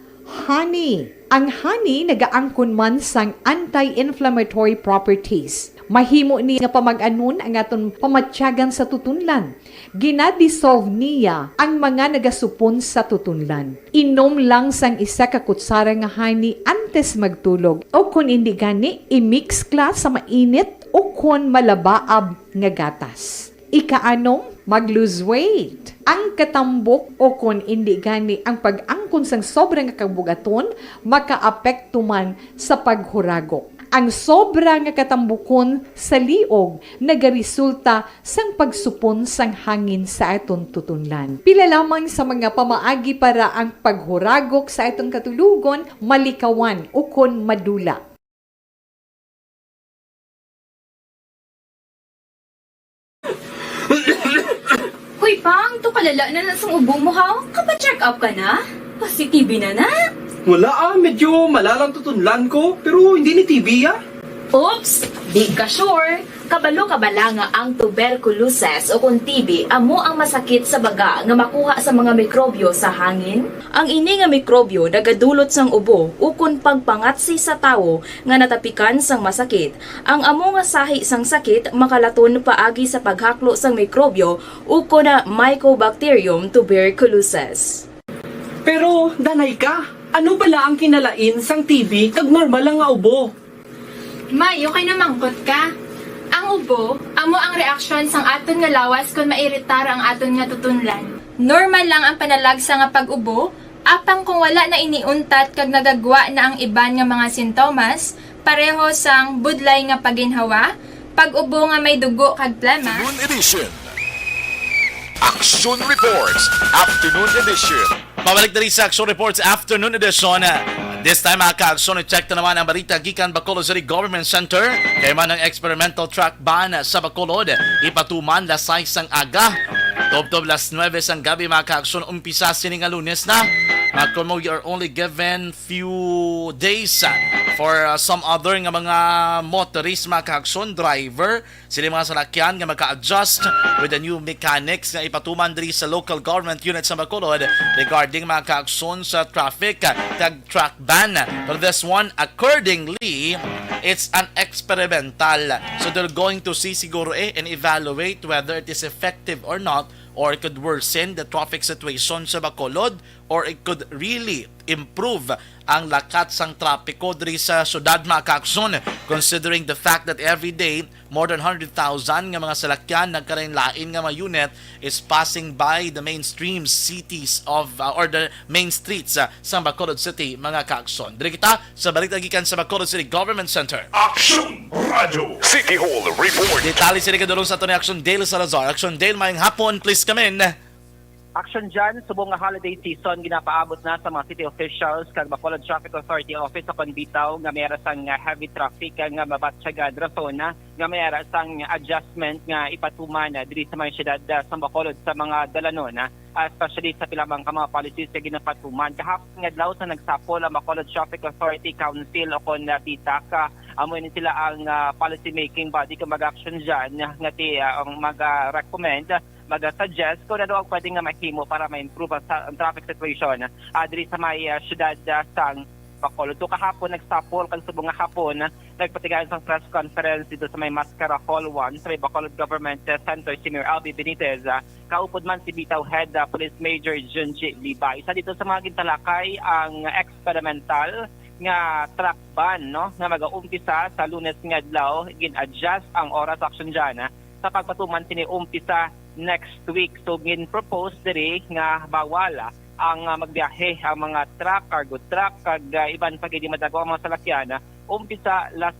honey. Ang honey nagaangkon man sang anti-inflammatory properties. Mahimo ni nga pamag-anon ang aton pamatyagan sa tutunlan. Gina-dissolve niya ang mga nagasupon sa tutunlan. Inom lang sang isa ka kutsara nga honey antes magtulog, o kon indi gani, i-mix ka sa mainit o kon malabaab nga gatas. Ikaanom, mag-lose weight. Ang katambok o kon indi gani ang pag-angkon sang sobra nga kabug-aton makaapekto man sa paghuragok. Ang sobra nga katambukon sa liog nagaresulta sang pagsupon sang hangin sa aton tutunlan. Pila lamang sa mga pamaagi para ang paghuragok sa aton katulogon malikawan ukon madula. Hoy, Pang, to kalala na na sang ubo mo, ha? Kapa-check up ka na? Pasi-T B na na? Wala, ah, medyo malalang tutunlan ko, pero hindi ni T B, ah. Oops, di ka sure. Kabalo ka bala nga ang tuberculosis o kon T B amo ang masakit sa baga nga makuha sa mga mikrobyo sa hangin? Ang ini nga mikrobyo nagadulot sang ubo ukon pagpangatsi sa tawo nga natapikan sang masakit. Ang amo nga sahi sang sakit makalaton paagi sa paghaklo sang mikrobyo ukon na Mycobacterium tuberculosis. Pero, Danay ka, ano bala ang kinalain sang T B kag normal lang nga ubo? May, okay na mangkot ka. Ang ubo, amo ang reaksyon sang aton nga lawas kon mairitar ang aton nga tutunlan. Normal lang ang panalagsa nga pag-ubo, apang kung wala na ini untat kag nagagwa na ang iban nga mga sintomas, pareho sang budlay nga paginhawa, pag-ubo nga may dugo kag plema. Afternoon edition. Action Reports, Afternoon Edition. Pabalik diri sa Action Reports Afternoon Edition. This time, mga ka-aksyon, i-check na naman ang balita gikan Bacolod City Government Center. Kay man ang experimental track ban sa Bacolod ipatuman las sais sang aga. Tubtob las nuebe sang gabi, mga ka-aksyon, umpisa sini nga Lunes na. Mga kamo, we are only given few days, ah, for, ah, some other nga mga motorist, mga ka-aksyon, driver, sila mga salakyan nga maka-adjust with the new mechanics nga ipatuman diri sa local government unit sa Bacolod regarding mga kaaksyon sa traffic kag track ban. Pero this one, accordingly, it's an experimental. So they're going to see siguro, eh, and evaluate whether it is effective or not, or it could worsen the traffic situation sa Bacolod, or it could really improve ang lakat sang trapiko diri sa syudad, mga kaaksyon, considering the fact that every day More than one hundred thousand nga mga salakyan nagkalain-lain nga mga unit is passing by the mainstream cities of, uh, or the main streets, uh, sa Bacolod City, mga kaaksyon. Diri kita sa balita gikan sa Bacolod City Government Center. Action Radio City Hall Report. Detalye sini kadulong sa aton ni Action Dale Salazar. Action Dale, maayong hapon, please come in. Action Jan, subong nga holiday season ginapaabot na sa mga city officials kag Bacolod Traffic Authority Office sa Conbitaw nga may ara sang heavy traffic nga mabatyagan, rason nga may ara sang adjustment nga ipatuman diri sa mga syudad, ah, sa Bacolod sa mga dalanon, ah, especially sa pila man ka mga policies nga ginapatuman. Kahapon nga adlaw sa nagsapol ang Bacolod Traffic Authority Council o kon, ah, BTAC, ah, amo ni sila ang, ah, policy making body kung mag-action dyan nga ti, ah, ang mag-recommend, mag-suggest kung ano ang pwede nga mahimo para ma-improve ang, sa, ang traffic situation, ah, diri sa may, ah, syudad, ah, sang Bacolod. So, kahapon nagsapol kag subong nga hapon nagpatigayon sang press conference dito sa may Mascara Hall one sa may Bacolod Government, ah, Center si Mayor Albee Benitez, ah, kaupod man si Bitaw Head, ah, Police Major Junji Liba. Isa dito sa mga gintalakay ang experimental nga truck ban, no, nga mag-aumpisa sa Lunes nga adlaw. Gin-adjust ang oras, action dyan, ah, sa pagpatuman sini umpisa next week. So, gin-propose diri nga bawal, ah, ang, ah, magbiyahe ang mga truck, cargo truck, kag, ah, iban pa gid madagko ang mga salakyan, ah, umpisa las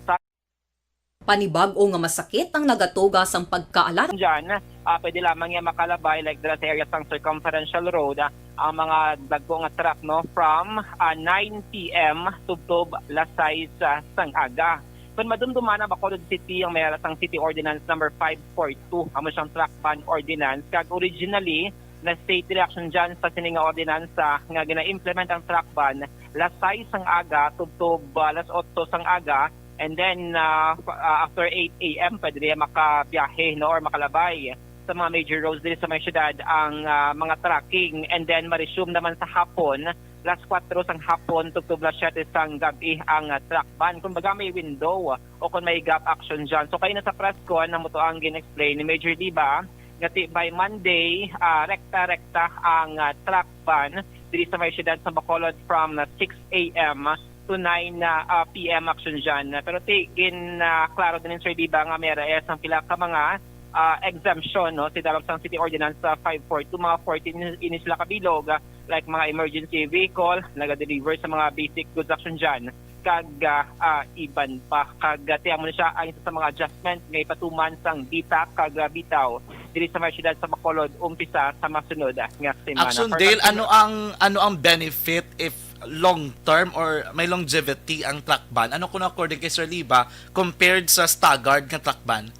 Panibag-o nga masakit ang nagatuga sang pagkaalarm. Dyan, ah, pwede lamang nga makalabay, like, dira sa area sang Circumferential Road, ah, ang mga dagko nga truck, no, from, ah, nine p m tubtob las sais, ah, sang aga. Kon madumduman ang Bacolod City, ang may alas ang City Ordinance Number five four two, amo siyang truck ban ordinance. Kag originally, na-state diri, action dyan, sa sini nga ordinansa nga gina-implement ang truck ban las sais sang aga tubtob, ah, las otso sang aga, and then, ah, f-, ah, after eight a m pwede diya makabiyahe, no, or makalabay sa mga major roads diri sa may syudad ang, ah, mga trucking, and then ma-resume naman sa hapon, las kuwatro sang hapon tubtob las siyete sang gab-i ang, ah, truck ban. Kumbaga, may window o kung may gap, action dyan. So, kayo na sa press con, amo to ang gin-explain ni Major Liba, nga ti by Monday, ah, rekta-rekta ang, ah, truck ban diri sa may syudad sa Bacolod from, ah, six a m to nine, ah, ah, p m, action dyan. Pero ti gin, ah, klaro din ni Sir Liba nga may rayas ang pila ka mga, ah, exemption, no, sa dalog sang City Ordinance sa five four two, mga fourteen ini sila kabilog, ah, like mga emergency vehicle, naga-deliver sa mga basic goods, action dyan, kag, ah, ah, iban pa. Kag, ah, tiyan mo na siya ang isa sa mga adjustment nga ipatuman sang BTAC kag, ah, BTAW diri sa may syudad sa Bacolod umpisa sa masunod, ah, nga semana. Action, Dale, ano ang, ano ang benefit if long term or may longevity ang truck ban? Ano kuno, according kay Sir Liba, compared sa staggered nga truck ban?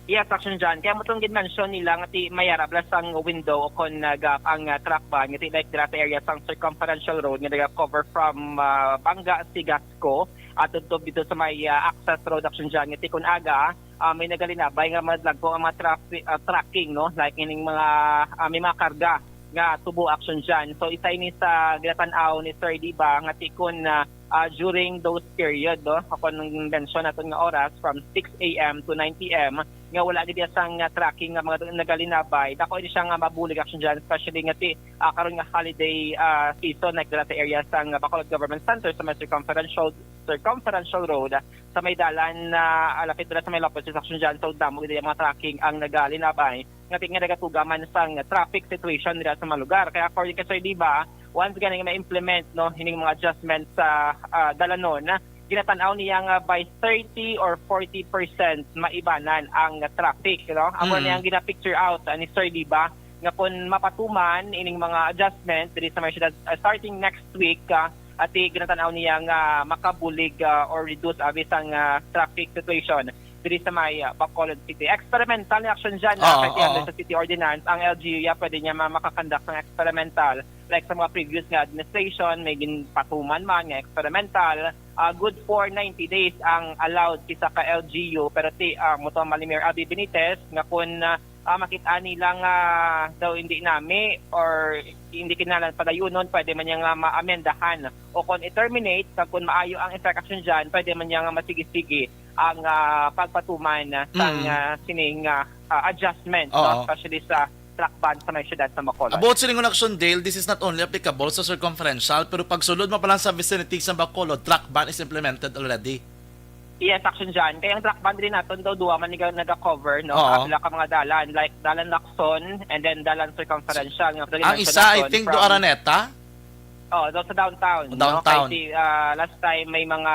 Yes, action dyan. Kaya mo itong gin-mention nila nga ti may arablas ang window o kon, ah, gap ang, ah, truck ban, nga ti like dira sa area sang Circumferential Road nga naga-cover from, ah, Banga, Sigasco, at tubtob dito sa may, ah, access road, action dyan. Nga ti kun aga, ah, may nagalinabay nga madlagko ang mga traffic, ah, trucking, no? Like ining mga, ah, may mga karga nga tubo, action dyan. So, isa ini sa ginatan-aw ni Sir Liba nga ti kun, ah, ah, during those period, no, ako nung mention naton nga oras from six a m to nine p m, nga wala gid sang, ah, tracking nga mga nagalinabay. Dako ini siya nga mabulig, action dyan, especially nga ti, ah, karon nga holiday, ah, season, like dira sa area sang Bacolod Government Center sa may Circumferential, Circumferential Road, sa may dalan na, ah, lapit dira sa may Lopez, action dyan. So, damo gid ang mga tracking ang nagalinabay nga ti nga nagatuga man sang traffic situation dira sa mga lugar. Kaya according kay Sir Liba, once gani nga ma-implement, no, hining mga adjustment sa, ah, dalanon, ginatan-aw niya nga by thirty or forty percent maibanan ang traffic, no? Amo Mm. ni ang gina-picture out, ah, ni Sir Liba nga kung mapatuman ining mga adjustment diri sa mga syudad, ah, starting next week, ah, at ginatan-aw niya nga makabulig, ah, or reduce abi sang, ah, traffic situation diri sa may, ah, Bacolod City. Experimental na action dyan, ah, Oo, kasi under oo. sa city ordinance, ang L G U ya pwede niya ma-, makakonduct ng experimental. Like sa mga previous nga administration, may ginpatuman man nga experimental, ah, good for ninety days ang allowed kisa ka L G U, pero ti, ah, mo to, Mayor Albee Benitez, nga kun, ah, ah, makita nila nga daw hindi nami or hindi kinahanglan padayunon, pwede man niya nga maamendahan o kon i-terminate, kag kun maayo ang effect action dyan, pwede man niya nga masigi-sigi ang, ah, pagpatuman sang, Mm. ah, sining, ah, ah, adjustment, no? Oo. Especially sa truck ban sa may syudad sa Bacolod. About sining action, Dale, this is not only applicable sa Circumferential, pero pagsulod mo pa lang sa vicinity sa Bacolod, truck ban is implemented already. Yes, Action John. Kaya ang truck ban rin naton daw, duwa man niga nag-cover, no? Oo. Apila ka mga dalan, like dalan Lacson and then dalan Circumferential. Nga pwede Ang mention isa, I naton think, from, do Araneta? Oh, daw sa downtown, no? Downtown. Kay si, ah, last time may mga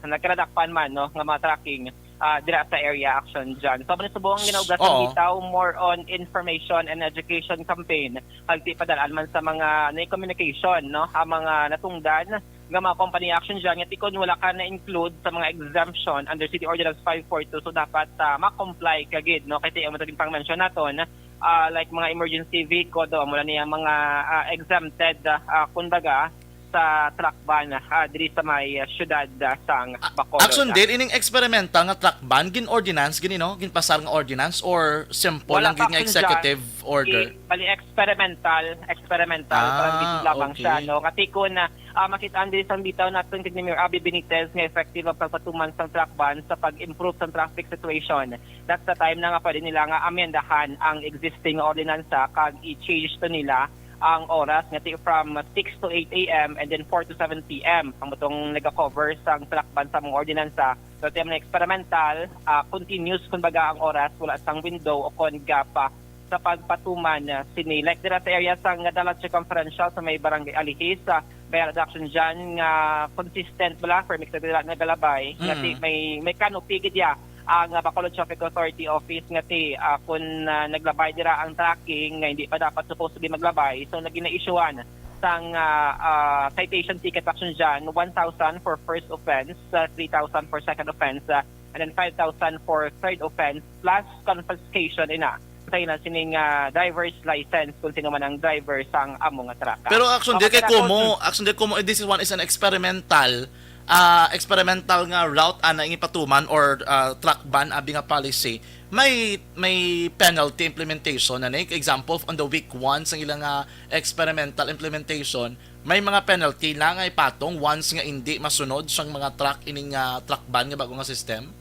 nagkadakpan man, no, nga mga trucking ah, dira sa area, Action John. So, man subong ang ginaugas Oo. ng bitaw, more on information and education campaign. Pagti padalaan man sa mga na communication, no, ang mga natungdan nga mga company, Action John, nga tikon wala ka na-include sa mga exemption under City Ordinance five four two. So, dapat ah, ma-comply ka gid, no? Kasi ang matagin pang mention naton, ah, like mga emergency vehicle daw, mula niya mga ah, exempted, ah, kumbaga, sa truck ban ah, diri sa may ah, syudad ah, sang Bacolod. Action Dale, ining experimental nga truck ban, gin-ordinance, gini, no? Ginpasar nga ordinance or simple Wala lang pa, gid nga Action executive John. order? I-, bali, experimental, experimental, Ah, parang visit lamang okay. Siya, no? Katikon na ah, makita ang diri sang bitaw naton kay ni Mayor Abby Benitez nga effective ang pagpatuman sang truck ban sa pag-improve sang traffic situation. That's the time na nga pwede nila nga amendahan ang existing ordinansa kag i-change to nila ang oras nga ti from six to eight a m and then four to seven p m. Ang butong nag-cover sang truck ban sa mga ordinansa. So, ti ang experimental, ah, continuous, kumbaga, ang oras, wala sang window o kon gap ah, sa pagpatuman ah, sini. Like dira sa area sang Dalat Circumferential sa may Barangay Alihis, ah, may reduction dyan nga consistent bala, permit sa dira nagalabay, nga ti Mm. may, may canopy gid ya ang ah, Bacolod Traffic Authority Office nga ti ah, kun ah, naglabay dira ang trucking nga hindi pa dapat supposed to be maglabay, so naging na-issuean sang ah, ah, citation ticket, Action John, one thousand for first offense, ah, three thousand for second offense, ah, and then five thousand for third offense plus confiscation ina sa ina sining ah, driver's license kung sino man ang driver sang amo nga truck. Pero Action Dale, kay Makatalakon. Kumo, Action Dale, Kumo, this is one is an experimental ah experimental nga route ana nga ipatuman or ah, truck ban abi nga policy, may may penalty implementation na ni. Example, on the week one sang ilang ah, experimental implementation, may mga penalty na nga ipatong once nga hindi masunod sang mga truck ining ah, truck ban nga bago nga system?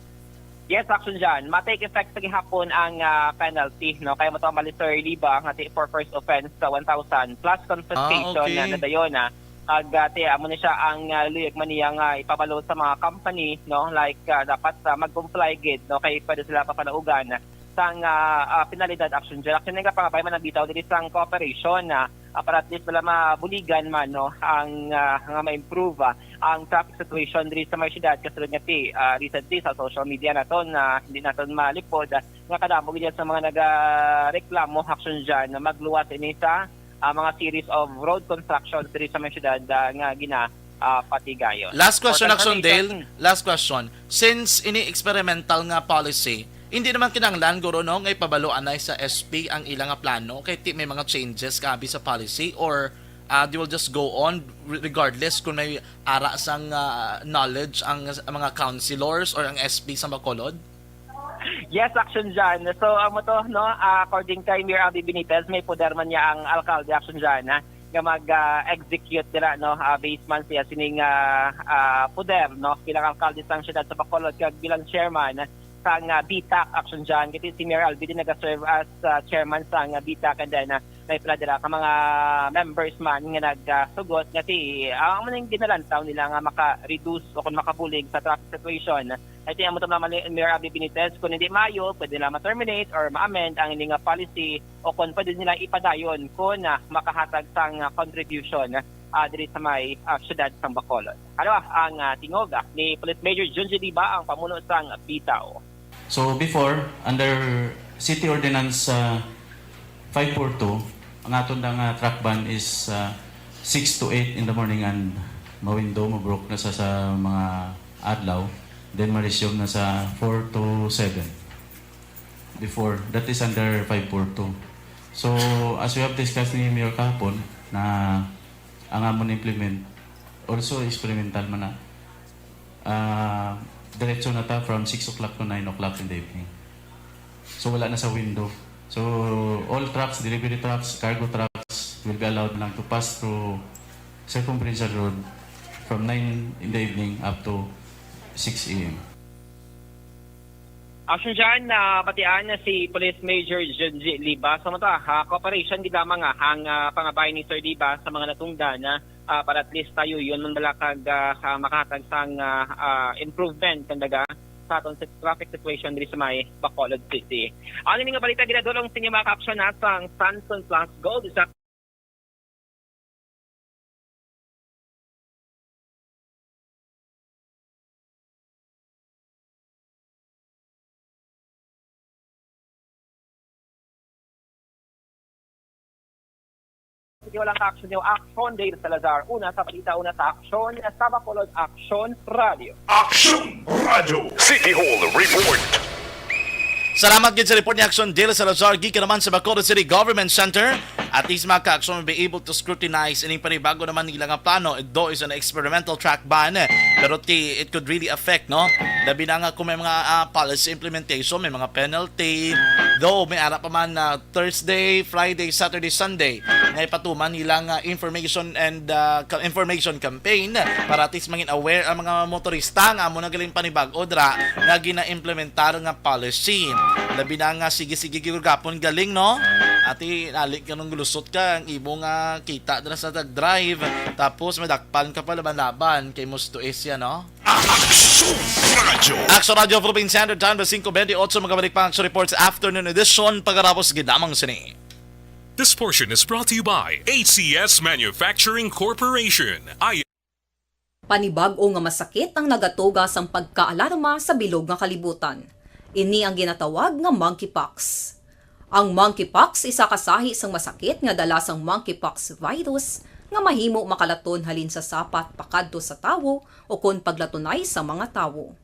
Yes, Action John. Ma-take effect sa gihapon ang ah, penalty, no? Kaya mo to ang Malisoy Liba nga ti for first offense sa one thousand plus confiscation Ah, okay. Na nadayon na. Ag ah, ti amo ni siya ang ah, luyag man niya nga ipabalo sa mga company, no? Like ah, dapat ah, mag-comply gid, no? Kay pwede sila papanaugan sang ah, ah, penalidad, Action John. Actually, nagapangabay man ang bitaw diri sang cooperation na ah, para at least wala mabuligan man, no, ang ah, nga ma-improve ah, ang traffic situation diri sa may syudad. Kasulod nga ti ah, recently sa social media naton na hindi naton malipod ah, nga kadamo gid sa mga nagareklamo, Action John, na magluwas ini sa ah, mga series of road constructions diri sa may syudad ah, nga gina ah, patigayon. Last question, For Action Dale. confirmation, Last question. Since ini experimental nga policy, hindi naman kinahanglan, guro, no, nga ipabalo anay sa S P ang ila nga plano kay ti may mga changes kabi sa policy, or ah, they will just go on re- regardless kung may ara sang ah, knowledge ang, ang mga councilors or ang S P sa Bacolod? Yes, Action John. So, amo to, no, ah, according kay Mayor Abby Benitez, may poder man niya ang alkalde, Action John, ha, nga mag-execute dira, no, ah, based man siya sining ah, ah, poder, no, bilang alkalde sang siyudad sa Bacolod kag bilang chairman sang ah, BTAC, Action John. Kasi si Mayor Albi din nag-serve as ah, chairman sang ah, BTAC, and then ah, may pila dira ka mga members man nga nagsugot nga ti ang man ginalantaw nila nga maka-reduce o kung makabulig sa traffic situation. Ito yung amo to, Mayor Abby Benitez, kung hindi maayo, pwede nila ma-terminate or ma-amend ang ining ah, policy o kung pwede nila ipadayon kung ah, makahatag sang ah, contribution ah, diri sa may ah, syudad sang Bacolod. Ano ah, ang ah, tingog ah, ni Police Major Junji Diba, ang pamuno sang bitaw. So before, under City Ordinance uh, five four two, ang aton na nga truck ban is uh, six to eight in the morning and mawindo, mabrok na sa, sa mga adlaw, then ma-resume na sa four to seven. Before, that is under five four two. So, as we have discussed ni Mayor kahapon, na ang amon implement, also experimental man na, ah, diretso na ta from six o'clock to nine o'clock in the evening. So, wala na sa window. So, all trucks, delivery trucks, cargo trucks, will be allowed lang to pass through Circumferential Road from nine in the evening up to six a.m. Action dyan, na batian na si Police Major Junji Liba. Sa mata, ha, cooperation gid lamang, ah, ang ah, pangabay ni Sir Liba sa mga natungdan, ah, ah, para at least tayo yun man bala kag, ah, ah, makahatag sang, ah, ah, improvement kandaga sa aton sa traffic situation diri sa may Bacolod City. Ang ini nga balita ginadulong sa inyo, mga ka-aksyon, ha, sang Sanson Plus Gold, isa Sige, walang ka-aksyon niyo. Aksyon, Dale Salazar. Una sa balita, una sa aksyon, sa Bacolod Aksyon Radio. Aksyon Radio. City Hall Report. Salamat gid sa report ni Aksyon Dale Salazar, gikan naman sa Bacolod City Government Center. At least, mga ka-aksyon, will be able to scrutinize ining panibago naman nila nga plano. Though is an experimental track ban, pero ti, it could really affect, no? Labi na nga kung may mga, ah, policy implementation, may mga penalty. Though, may ara pa man na Thursday, Friday, Saturday, Sunday nga ipatuman nila nga information and, ah, ka-, information campaign para at least mangin aware ang mga motorista nga amo na galing panibag-o dra nga gina-implementar nga policy. Labi na nga sige-sige gyud gapon galing, no? Ati, nalik ka nung lusot ka, ang imo nga kita dra sa nag-drive, tapos madakpan ka pa laban-laban kay Musto Asia, no? Aksyon Radyo. Aksyon Radyo, Philippine Standard Time, alas singko bentiocho, magabalik pa ang Aksyon Reports Afternoon Edition, pagkatapos ginamang sini. This portion is brought to you by A C S Manufacturing Corporation. Ay Panibag-o nga masakit ang nagatuga sang pagkaalarma sa bilog nga kalibutan. Ini ang ginatawag nga monkeypox. Ang monkeypox isa ka sahi sang masakit nga dala sang monkeypox virus nga mahimo makalaton halin sa sapat pakadto sa tawo ukon paglatunay sa mga tawo.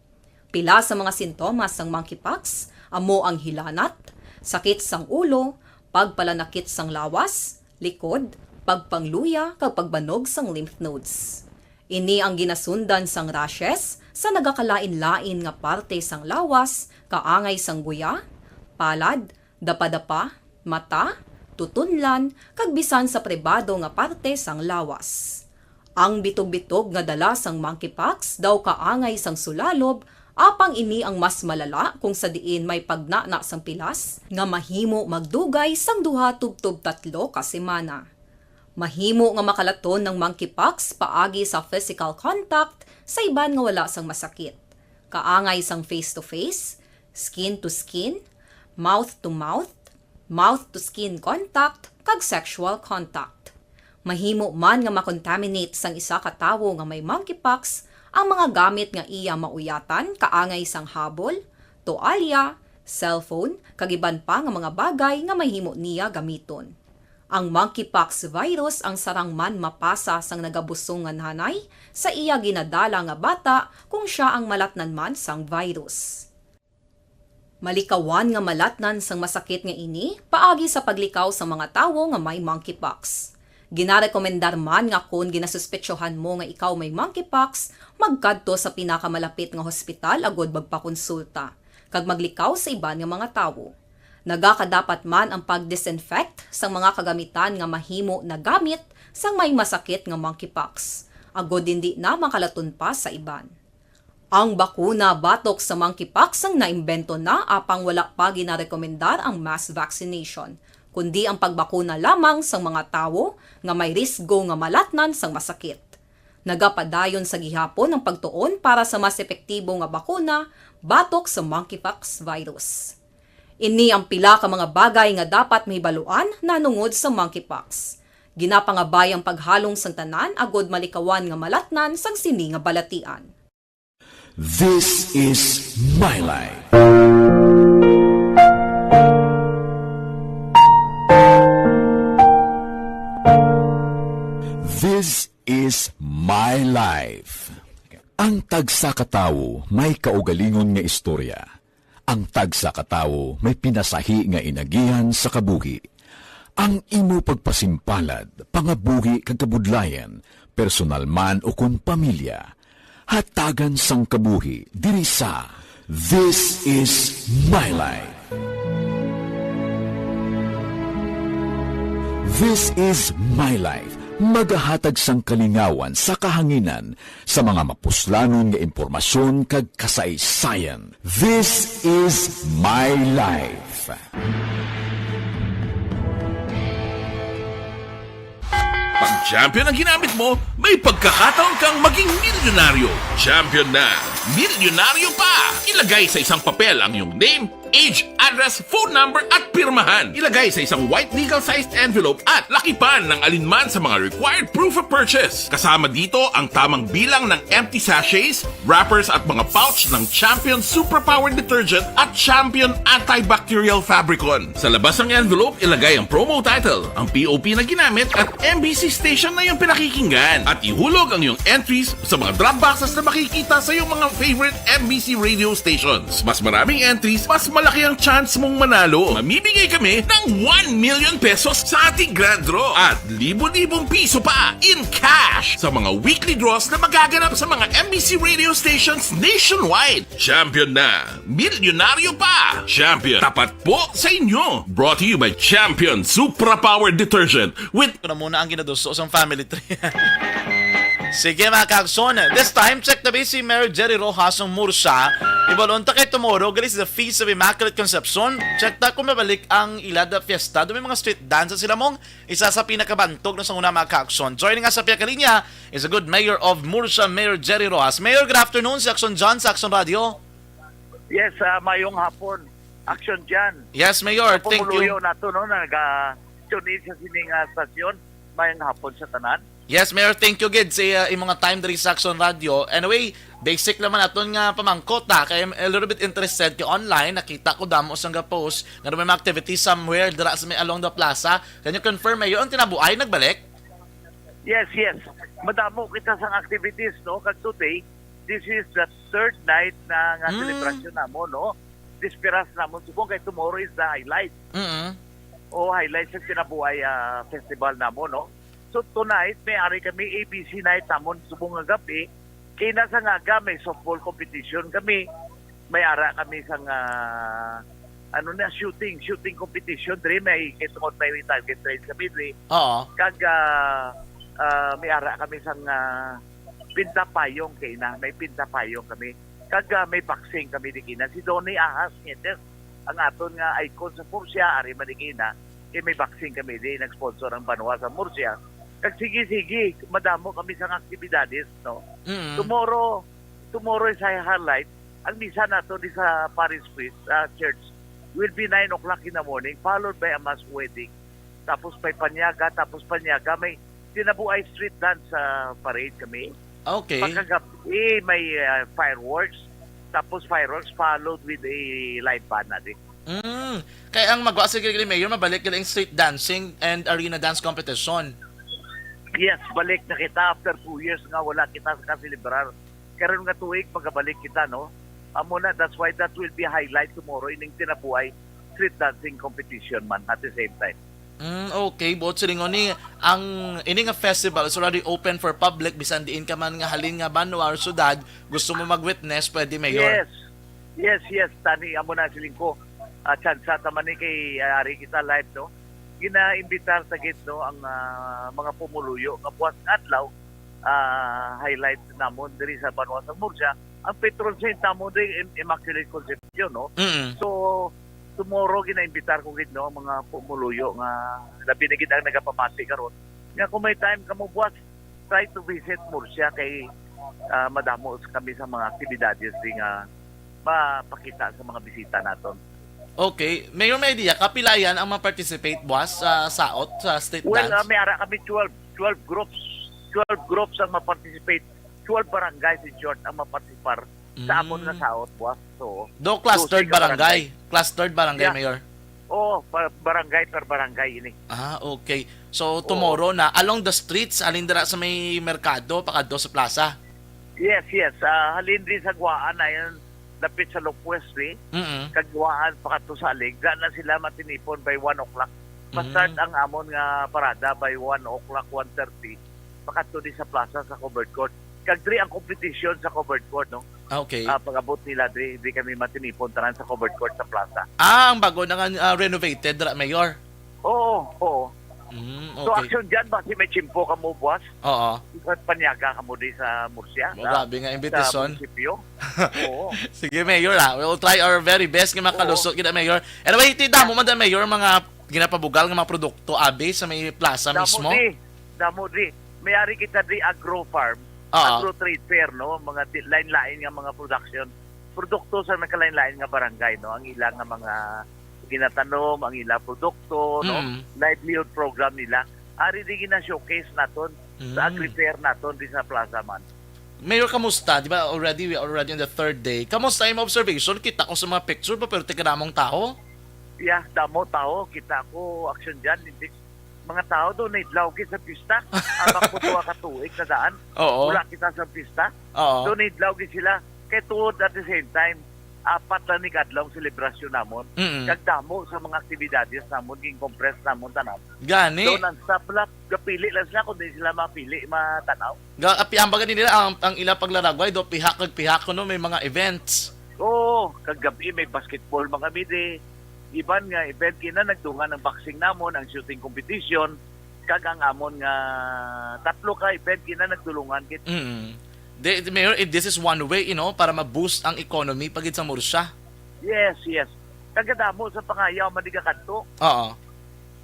Pila sa mga sintomas sang monkeypox amo ang hilanat, sakit sang ulo, pagpalanakit sang lawas, likod, pagpangluya, kag pagbanog sang lymph nodes. Ini ang ginasundan sang rashes sa nagakalain-lain nga parte sang lawas, kaangay sang guya, palad, dapadapa, mata, tutunlan, kag bisan sa pribado nga parte sang lawas. Ang bitog-bitog nga dala sang monkeypox daw kaangay sang sulalob, apang ini ang mas malala kung sa diin may pagnana sang pilas nga mahimo magdugay sang duha tubtob tatlo ka semana. Mahimo nga makalaton ang monkeypox paagi sa physical contact sa iban nga wala sang masakit, kaangay sang face-to-face, skin-to-skin, mouth-to-mouth, mouth-to-skin contact, kag sexual contact. Mahimo man nga makontaminate sang isa ka tawo nga may monkeypox ang mga gamit nga iya mauyatan, kaangay sang habol, toalya, cellphone, kag iban pa nga mga bagay nga mahimo niya gamiton. Ang monkeypox virus ang sarang man mapasa sang nagabusong nga nanay sa iya ginadala nga bata kung sia ang malatnan man sang virus. Malikawan nga malatnan sang masakit nga ini paagi sa paglikaw sa mga tawo nga may monkeypox. Ginarekomendar man nga kon ginasuspetsohan mo nga ikaw may monkeypox, magkadto sa pinakamalapit nga hospital agud magpakonsulta, kag maglikaw sa iban nga mga tawo. Nagakadapat man ang pag-disinfect sang mga kagamitan nga mahimo nagamit sang may masakit nga monkeypox, agud indi na makalaton pa sa iban. Ang bakuna batok sa monkeypox ang naimbento na, apang wala pa ginarekomendar ang mass vaccination, kundi ang pagbakuna lamang sang mga tawo nga may risgo nga malatnan sang masakit. Nagapadayon sa gihapon ang pagtuon para sa mas epektibo nga bakuna batok sa monkeypox virus. Ini ang pila ka mga bagay nga dapat mahibaluan nahanungod sa monkeypox. Ginapangabay ang paghalong sang tanan agud malikawan nga malatnan sang sini nga balatian. This is My Life. This is My Life. Ang tagsa ka tawo may kaugalingon nga istorya. Ang tagsa ka tawo may pinasahi nga inagihan sa kabuhi. Ang imo pagpasimpalad, pangabuhi kag kabudlayan, personal man ukon pamilya, hatagan sang kabuhi diri sa This Is My Life. This Is My Life, magahatag sang kalingawan sa kahanginan sa mga mapuslanon nga impormasyon kag kasaysayan. This Is My Life. Pag Champion ang ginamit mo, may pagkakataon kang maging milyonaryo. Champion na, milyonaryo pa! Ilagay sa isang papel ang iyong name, age, address, phone number, at pirmahan. Ilagay sa isang white legal-sized envelope at lakipan ng alinman sa mga required proof of purchase. Kasama dito ang tamang bilang ng empty sachets, wrappers at mga pouch ng Champion Superpower Detergent at Champion Antibacterial Fabricon. Sa labas ng envelope, ilagay ang promo title, ang P O P na ginamit at M B C station na iyong pinakikinggan. At ihulog ang iyong entries sa mga drop boxes na makikita sa iyong mga favorite M B C radio stations. Mas maraming entries, mas malaki ang chance mong manalo. Mamimigay kami ng one million pesos sa ating grand draw at libo-libong piso pa in cash sa mga weekly draws na magaganap sa mga M B C radio stations nationwide. Champion na! Milyonaryo pa! Champion, tapat po sa inyo! Brought to you by Champion Supra Power Detergent with Ko na muna ang ginaduso sang family tree. Sige, mga kagson, this time, check na ba si Mayor Jerry Rojas sang Murcia? Ibalon ta kay tomorrow, gali sa the Feast of Immaculate Conception. Check ta kung mabalik ang ila da fiesta. Doon may mga street dance sila mong isa sa pinakabantog na sa una, mga kagson. Joining us sa pihak linya is a good mayor of Murcia, Mayor Jerry Rojas. Mayor, good afternoon. Si Action John sa Action Radio. Yes, ah, mayong hapon. Action John. Yes, Mayor. Sa Thank you. Pumuluyo nato, no, na naga-tune in sa sining, ah, stasyon. Mayong hapon sa tanan. Yes, Mayor. Thank you gid sa, ah, imong time diri sa Action Radio. Anyway, basic naman aton nga pamangkot, ha, kay I'm a little bit interested kay online. Nakita ko damo sang ga-post nga may mga activities somewhere dira sa may along the plaza. Can you confirm, Mayor, ang tinabuay nagbalik? Yes, yes. Madamo kita sang activities, no? Kag today, this is the third night na nga Hmm. celebration namo, no? Disperas namon subong kay tomorrow is the highlight. Mm-mm. O highlight sa Sinabuhay, ah, Festival namo, no? So tonight, may ari kami A B C night namon subong nga gabi. Kay na sa nga aga, may softball competition kami. May ara kami sang, ah, ano na, shooting, shooting competition diri. May, kay tungod may target range kami diri. Oo. Kag, ah, ah, may ara kami sang, ah, pintapayong kay na, may pintapayong kami. Kag, ah, may boxing kami di kina. Si Donnie Ahas Nietes, ang aton nga icon sa Murcia, ari man di kina. Kay may boxing kami di, nag-sponsor ang Banwa sa Murcia. Kag sige-sige, madamo kami sang aktibidades, no? Mm. Tomorrow, tomorrow is a highlight. Ang misa nato di sa parish priest, ah, church, will be nine o'clock in the morning, followed by a mass wedding. Tapos may panyaga, tapos panyaga, may Sinabuhay street dance sa parade kami. Okay. Pagkagabi, may, ah, fireworks. Tapos fireworks followed with a live band na din. Mm. Kay ang magwa sa gili, Mayor, mabalik gid ang street dancing and arena dance competition. Yes, balik na kita after two years nga wala kita sa kaselebrar. Karon nga tuig, magabalik kita, no? Amo na, that's why that will be highlight tomorrow, ining Sinabuhay street dancing competition man at the same time. Mm, okay, buot silingon ni ang ini nga festival is already open for public, bisan diin ka man nga halin nga banwa or syudad, gusto mo mag-witness, pwede, Mayor. Yes. Yes, yes, tani amo na siling ko. Ah, tsansa ta man ni kay, ah, ari kita live, no. Ginaimbitar ta gid, no, ang, ah, mga pumuluyo nga buwas nga adlaw, ah, highlight namon diri sa banwa sa Murcia. Ang patron saint namon diri, Im-, Immaculate Concepcion, no. Mm. So tomorrow ginaimbitar ko gid, no, ang mga pumuluyo nga labi na gid ang nagapamati karon. Nga kung may time kamo buwas, try to visit Murcia kay, ah, madamo kami sa mga aktibidades di nga mapakita sa mga bisita naton. Okay. Mayor, may idea ka pila yan ang ma-participate buwas sa saot sa street Well, dance? Ah, may ara kami twelve, twelve groups. Twelve groups ang ma-participate. Twelve barangays, in short, ang ma-participar sa amon nga Mm. saot buwas. So, Do clustered dose ka barangay? barangay. Clustered barangay, Yeah. Mayor? Oo, pa-, barangay per barangay ini. Ah, okay. So, Oo. tomorrow na, along the streets, halin dira sa may merkado, pakadto sa plaza? Yes, yes. Ah, halin diri sa Guaan, ayon, lapit sa Lopues, eh. Mm-mm. Kag Guaan, pakadto sa Alig. Daan na sila matinipon by one o'clock. Ma-start Mm. ang amon nga parada by one o'clock, one thirty. Pakadto di sa plaza sa covered court. Kag diri ang competition sa covered court, no? Ah, okay. Ah, pag-abot nila, diri, diri kami matinipon tanan sa covered court sa plaza. Ah, ang bago na nga, ah, renovated, ra, Mayor? Oo, oo. Mm, So, okay. action dyan, basi may tiyempo kamo buwas. Oo. Sa panyaga kamo di sa Murcia, Oh, sa, grabe nga sa imbitasyon. munisipyo. Oo. Sige, Mayor, ah. We'll try our very best nga makalusot Oo. kita, Mayor. Anyway, ti damo man, Mayor, mga ginapabugal nga mga produkto, abi, sa may plaza Damo mismo? di. Damo di, may ari kita di agro farm, Ah. agro trade fair, no? Mga di, lain-lain nga mga production, produkto sa nagkalain-lain nga barangay, no? Ang ilang nga mga ginatanom, ang ilang produkto, no? Mm. Livelihood program nila. Ari di gina-showcase naton sa Mm. agri fair naton di sa plaza man. Mayor, kamusta? Di ba already, we already on the third day. Kamusta yung observation? Kita ko sa mga picture ba, pero tika namong tao? Yeah, damo tao. Kita ko, action dyan. Hindi, mga tao doon, naidlaw gid sa pista. Abang ko tuwa ka tuig na daan. Oo. Wala kita sa pista. Oo. Doon, naidlaw gid sila. Kay tuod at the same time, apat lang ni kadlaw ang selebrasyon namon. Mm. Kag damo sa mga aktibidades namon, ging-compress namon tanan. Gani. Doon ang staff lang, gapili lang sila kung di sila mapili, matanaw. Ga, apian ba gani nila ang, ang ilang paglaragway? Do pihak kag pihak kuno may mga events. Oo, kag gabi may basketball, mga midi. Iban nga event kina nagdungan ang boxing namon, ang shooting competition, kag ang amon nga tatlo ka event kina nagdulungan kit. Mm. Di, di, Mayor, eh, this is one way, you know, para ma-boost ang economy pagid sa Murcia. Yes, yes. Kag kadamo sa pangayaw man di ka kadto. Oo.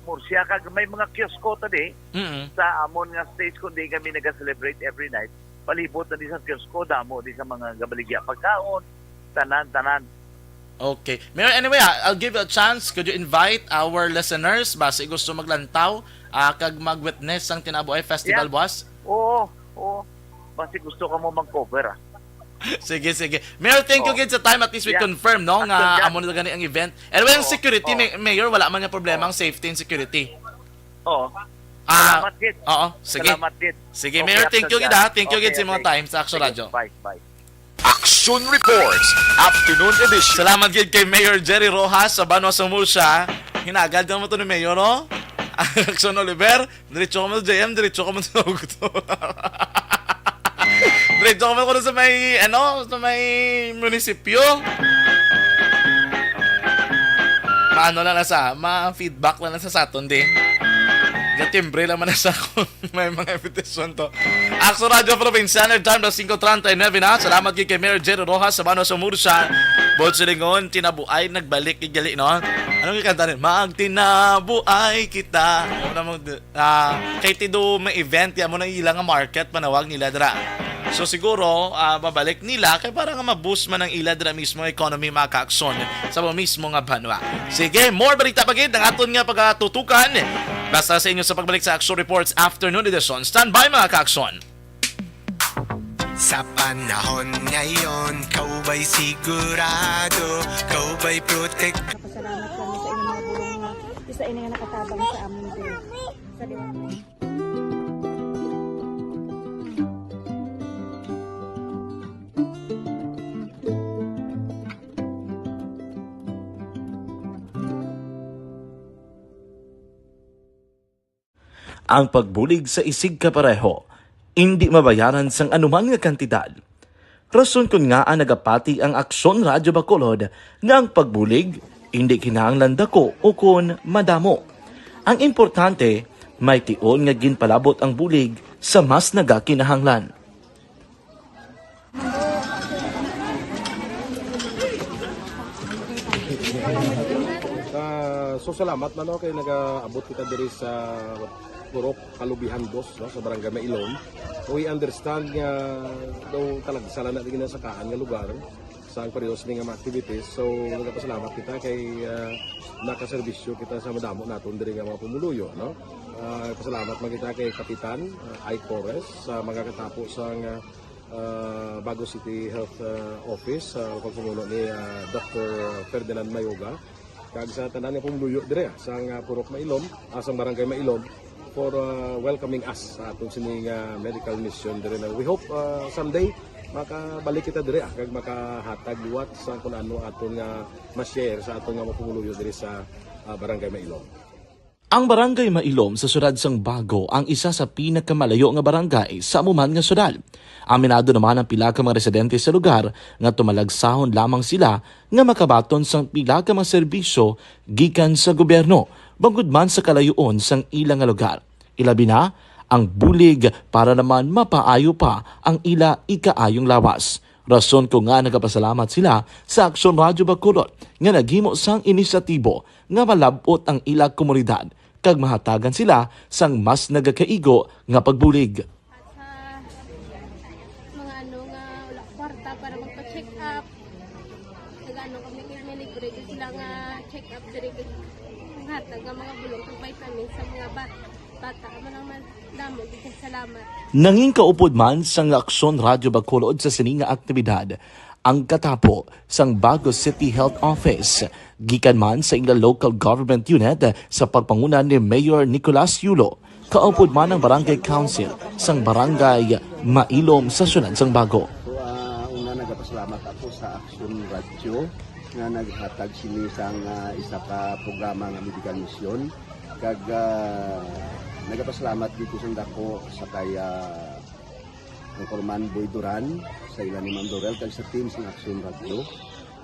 Murcia, kag may mga kiosko ta di Mm. sa amon nga stage kung di kami naga-celebrate every night. Palibot na di sa kiosko, damo di sa mga gabaligya pagkaon, tanan, tanan. Okay. Mayor, anyway, ah, I'll give you a chance. Could you invite our listeners? Basi gusto maglantaw, ah, kag mag-witness sang Tinabuay Festival Yeah. buwas? Oo, oo. Basi gusto ka mo mag-cover, ah. Sige, sige. Mayor, thank you Oh. gid sa time. At least we Yeah. confirm, no, Action nga dyan. amo na gani ang event. Anyway, ang Oo, security, oo. May-, Mayor, wala man nga problema Oo. ang safety and security. Oo. Ah, Salamat gid. oo, sige. Salamat gid. Sige, Okay, Mayor, thank Action you gid, dyan. ha. Thank you Okay, gid sa mga okay. time sa Action Sige, Radyo. bye, bye. Action Reports, Afternoon Edition. Salamat gid kay Mayor Jerry Rojas sa Banwa sa Murcia. Hinagad naman to ni Mayor, no? Action Oliver, diretso ka mo sa J M, diretso ka mo sa Ugto. Diretso ka mo kuno sa may, ano, sa may munisipyo. Maano lang na sa, ma-feedback lang na sa saton, di. Gatimbre lang man na sa akon. May mga invitation to. Action Radyo Provincial, time na singko treinta y nueve na. Salamat gid kay Mayor Jerry Rojas sa Banwa sa Murcia. Buot silingon, tinabuay, nagbalik gid gali, no? Anong ikanta rin? Magtinabuay kita. Ano na mo, ah, kay tido may event, ya mo na ila nga market, manawag nila dira. So siguro, ah, mabalik nila kay para nga ma-boost man ang ila dira mismo economy, mga ka-aksyon, sa mo mismo nga banwa. Sige, more balita pa gid ang aton nga pagatutukan. Basta sa inyo sa pagbalik sa Action Reports Afternoon Edition. Stand by, mga ka-aksyon. Sa panahon ngayon, kaw ba'y sigurado, kaw ba'y protect? Napasalamat kami sa inyong mga bulong nga isa ini nga nakatabang sa amin din. Sa Ang pagbulig sa isigkapareho indi mabayaran sang anuman nga kantidad. Rason kon ngaa nagapati ang Aksyon Radyo Bacolod nga ang pagbulig indi kinahanglan dako ukon madamo. Ang importante, may tion nga ginpalabot ang bulig sa mas nagakinahanglan. Ah, so salamat man, no, kay nagaabot kita diri sa Purok Kalubihan Dos, no, sa Barangay Mailom. We understand nga daw talagsa lang na din ang sakaan nga lugar sa ang pareho sini nga mga activities. So nagapasalamat kita kay, ah, nakaserbisyo kita sa madamo naton diri nga mga pumuluyo, no. Ah, pasalamat man kita kay Kapitan, ah, Ike Torres sa mga katapo sa nga ah, Bago City Health, ah, Office, sa pagpangulo ni, ah, Doctor Ferdinand Mayoga, kag sa tanan nga pumuluyo dire, ah, sa nga Purok Mailom, ah, sa Barangay Mailom, for, ah, welcoming us sa aton sini nga medical mission dire na. We hope, ah, someday makabalik kita dire, ah, kag makahatag liwat sa kung ano aton nga ma-share sa aton nga mga pumuluyo dire sa, ah, Barangay Mailom. Ang Barangay Mailom sa siyudad sang Bago ang isa sa pinakamalayo nga barangay sa amo man nga siyudad. Aminado naman ang pila ka mga residente sa lugar nga tumalagsahon lamang sila nga makabaton sang pila ka mga serbisyo gikan sa gobyerno, bangod man sa kalayoon sang ila nga lugar. Ilabi na ang bulig para naman mapaayo pa ang ila ikaayong lawas. Rason ko nga nagapasalamat sila sa Aksyon Radyo Bacolod nga naghimo sang inisyatibo nga malab-ot ang ila komunidad kag mahatagan sila sang mas nagakaigo nga pagbulig. At sa mga ano nga wala kwarta para magpa-check up, nag-ano kami kay may libre gyud sila nga check up diri, kag hatag nga mga bulong kag vitamins sa mga bat-, bata. Amo lang man, damo gyud kay salamat. Nangin kaupod man sang Aksyon Radyo Bacolod sa sini nga aktibidad ang katapo sang Bago City Health Office, gikan man sa ila local government unit sa pagpanguna ni Mayor Nicolas Yulo, kaupod man ang Barangay Council sang Barangay Mailom sa siyudad sang Bago. So, ah, una, nagapasalamat ako sa Action Radio nga naghatag sini sang, ah, isa ka programa nga medical mission. Kag, ah, nagapasalamat dito sa dako sa kay, ah, Anchorman Boy Duran, sa ila ni Ma'am Dorel, kag sa team sang Action Radio.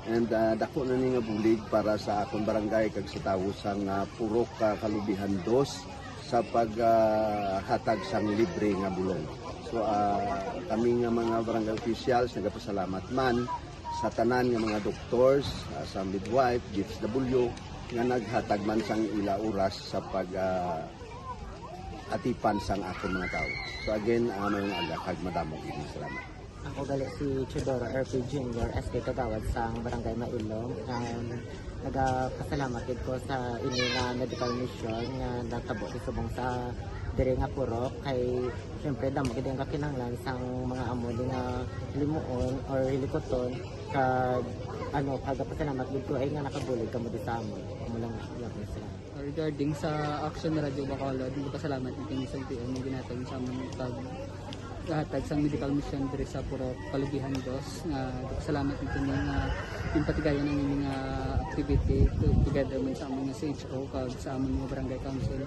And, ah, dako na ni nga bulig para sa akon barangay kag sa tawo sang, ah, Purok, ah, Kalubihan Dos sa pag, ah, hatag sang libre nga bulong. So, ah, kami nga mga barangay officials nagapasalamat man sa tanan nga mga doctors, ah, sa midwife, D S W, nga naghatag man sang ila oras sa pag, ah, atipan sang akon mga tawo. So again, ah, may nga aga kag madamo gid nga salamat. Ako gali si Teodoro R P Junior, S K Kagawad sang Barangay Mailom. Um, nagapasalamat gid ko sa ini nga medical mission nga natabo sa subong sa diri nga purok, kay siyempre damo gid ang kakinahanglan sang mga amo ni nga hilimuon or hilikuton, kag ano, kagapasalamat gid ko ay nga nakabulig kamo di sa amon. Amo lang, salamat. Regarding sa Action Radio Bacolod, nagpasalamat ni King Santiago nga ginhatag sa amon pag hatag sang medical mission diri sa Purok Kalubihan Dos, nga nagpasalamat ni kini nga ginpatigayon ang ining, ah, activity to-, together man sa amon nga C H O kag sa amon nga barangay council.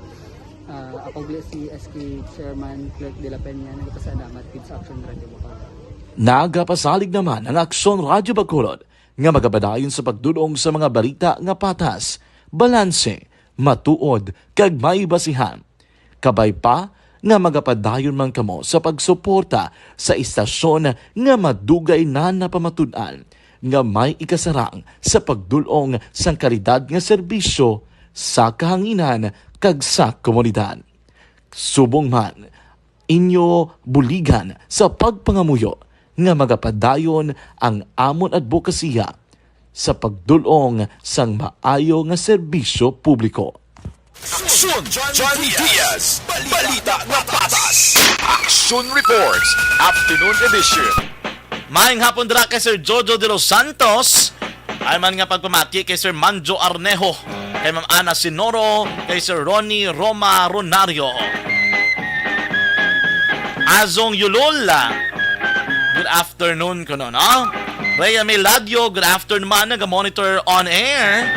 Ah, ako gali si S K Chairman Clerk de la Peña, nagpasalamat gid sa Action Radio Bacolod. Nagapasalig naman ang Aksyon Radio Bacolod nga magapadayon sa pagdul-ong sa mga balita nga patas, balanse, matuod, kag may basihan. Kabay pa nga magapadayon man kamo sa pagsuporta sa istasyon nga madugay na napamatud-an nga may ikasarang sa pagdul-ong sang kalidad nga serbisyo sa kahanginan kag sa komunidad. Subong man, inyo buligan sa pagpangamuyo nga magapadayon ang amon adbokasiya sa pagdul-ong sang maayo nga serbisyo publiko. Aksyon, John Diaz. Balita nga patas. Action Reports, Afternoon Edition. Maayong hapon dira kay Sir Jojo de los Santos. Ay man nga pagpamati kay Sir Manjo Arnejo, kay Ma'am Ana Sinoro, kay Sir Ronnie Roma Ronario. Azong Yulol, good afternoon kuno, no? Rhea Meladio, good afternoon man, naga-monitor on air.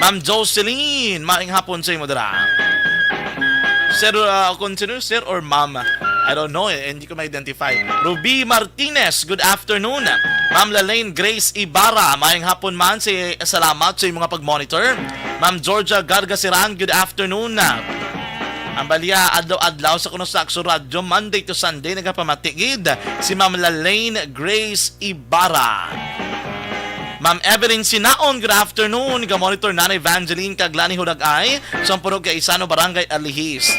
Ma'am Jocelyn, maayong hapon sa imo dira. Sir, uh, kung sino, sir or ma'am? I don't know eh, hindi ko ma-identify. Ruby Martinez, good afternoon. Ma'am Lalaine Grace Ibarra, maayong hapon man, si, salamat sa imong pag-monitor. Ma'am Georgia Gargasiran, good afternoon. Ang balya, adlaw-adlaw sa kuno sa Aksyon Radyo, Monday to Sunday, nagapamati gid si Ma'am Lalaine Grace Ibarra. Ma'am Evelyn Sinaon, good afternoon. Ga-monitor Nanay Evangeline kag Lani Hudagay, sa Purok Gaisano, Barangay Alihis.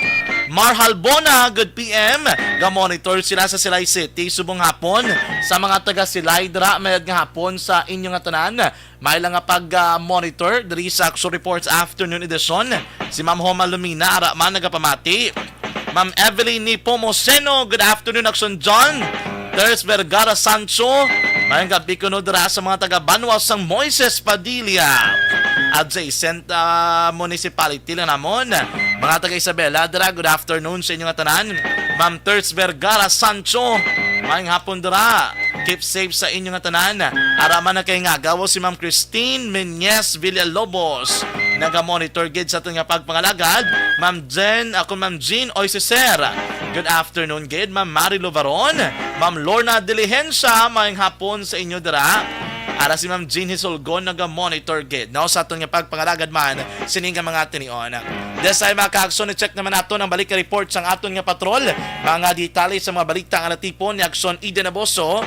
Mar Halbona, good P M. Ga-monitor sila sa Silay City, subong hapon. Sa mga taga Silay, dira, mayad nga hapon sa inyo nga tanan. May lang nga pag, ah, monitor diri sa Aksyon Reports Afternoon Edition. Si Ma'am Homa Lumina, ara man nagapamati. Ma'am Evelyn Nepomuceno, good afternoon, Aksyon John. Ters Vergara Sancho, maayong gab-i kuno dira sa mga taga banwa sang Moises Padilla. Adjacent, ah, municipality lang namon. Mga taga Isabela dira, good afternoon sa inyo nga tanan. Ma'am Ters Vergara Sancho, maayong hapon dira. Keep safe sa inyo nga tanan. Ara man na kay nga gawo si Ma'am Christine Menyes Villalobos. Naga-monitor gid sa aton nga pagpangalagad. Ma'am Jen, ako Ma'am Jean Oisicer. Good afternoon gid, Ma'am Mary Lovaron. Ma'am Lorna Diligencia, maayong hapon sa inyo dira. Ara si Ma'am Jean Hisulgon naga-monitor gid, no, sa aton nga pagpangalagad man sini nga mga tinion. Desay mga kaagson, i-check naman nato ang balik nga report sang aton nga patrol. Mga detalye sa mga balita nga natipon ni Aksyon Eden Aboso.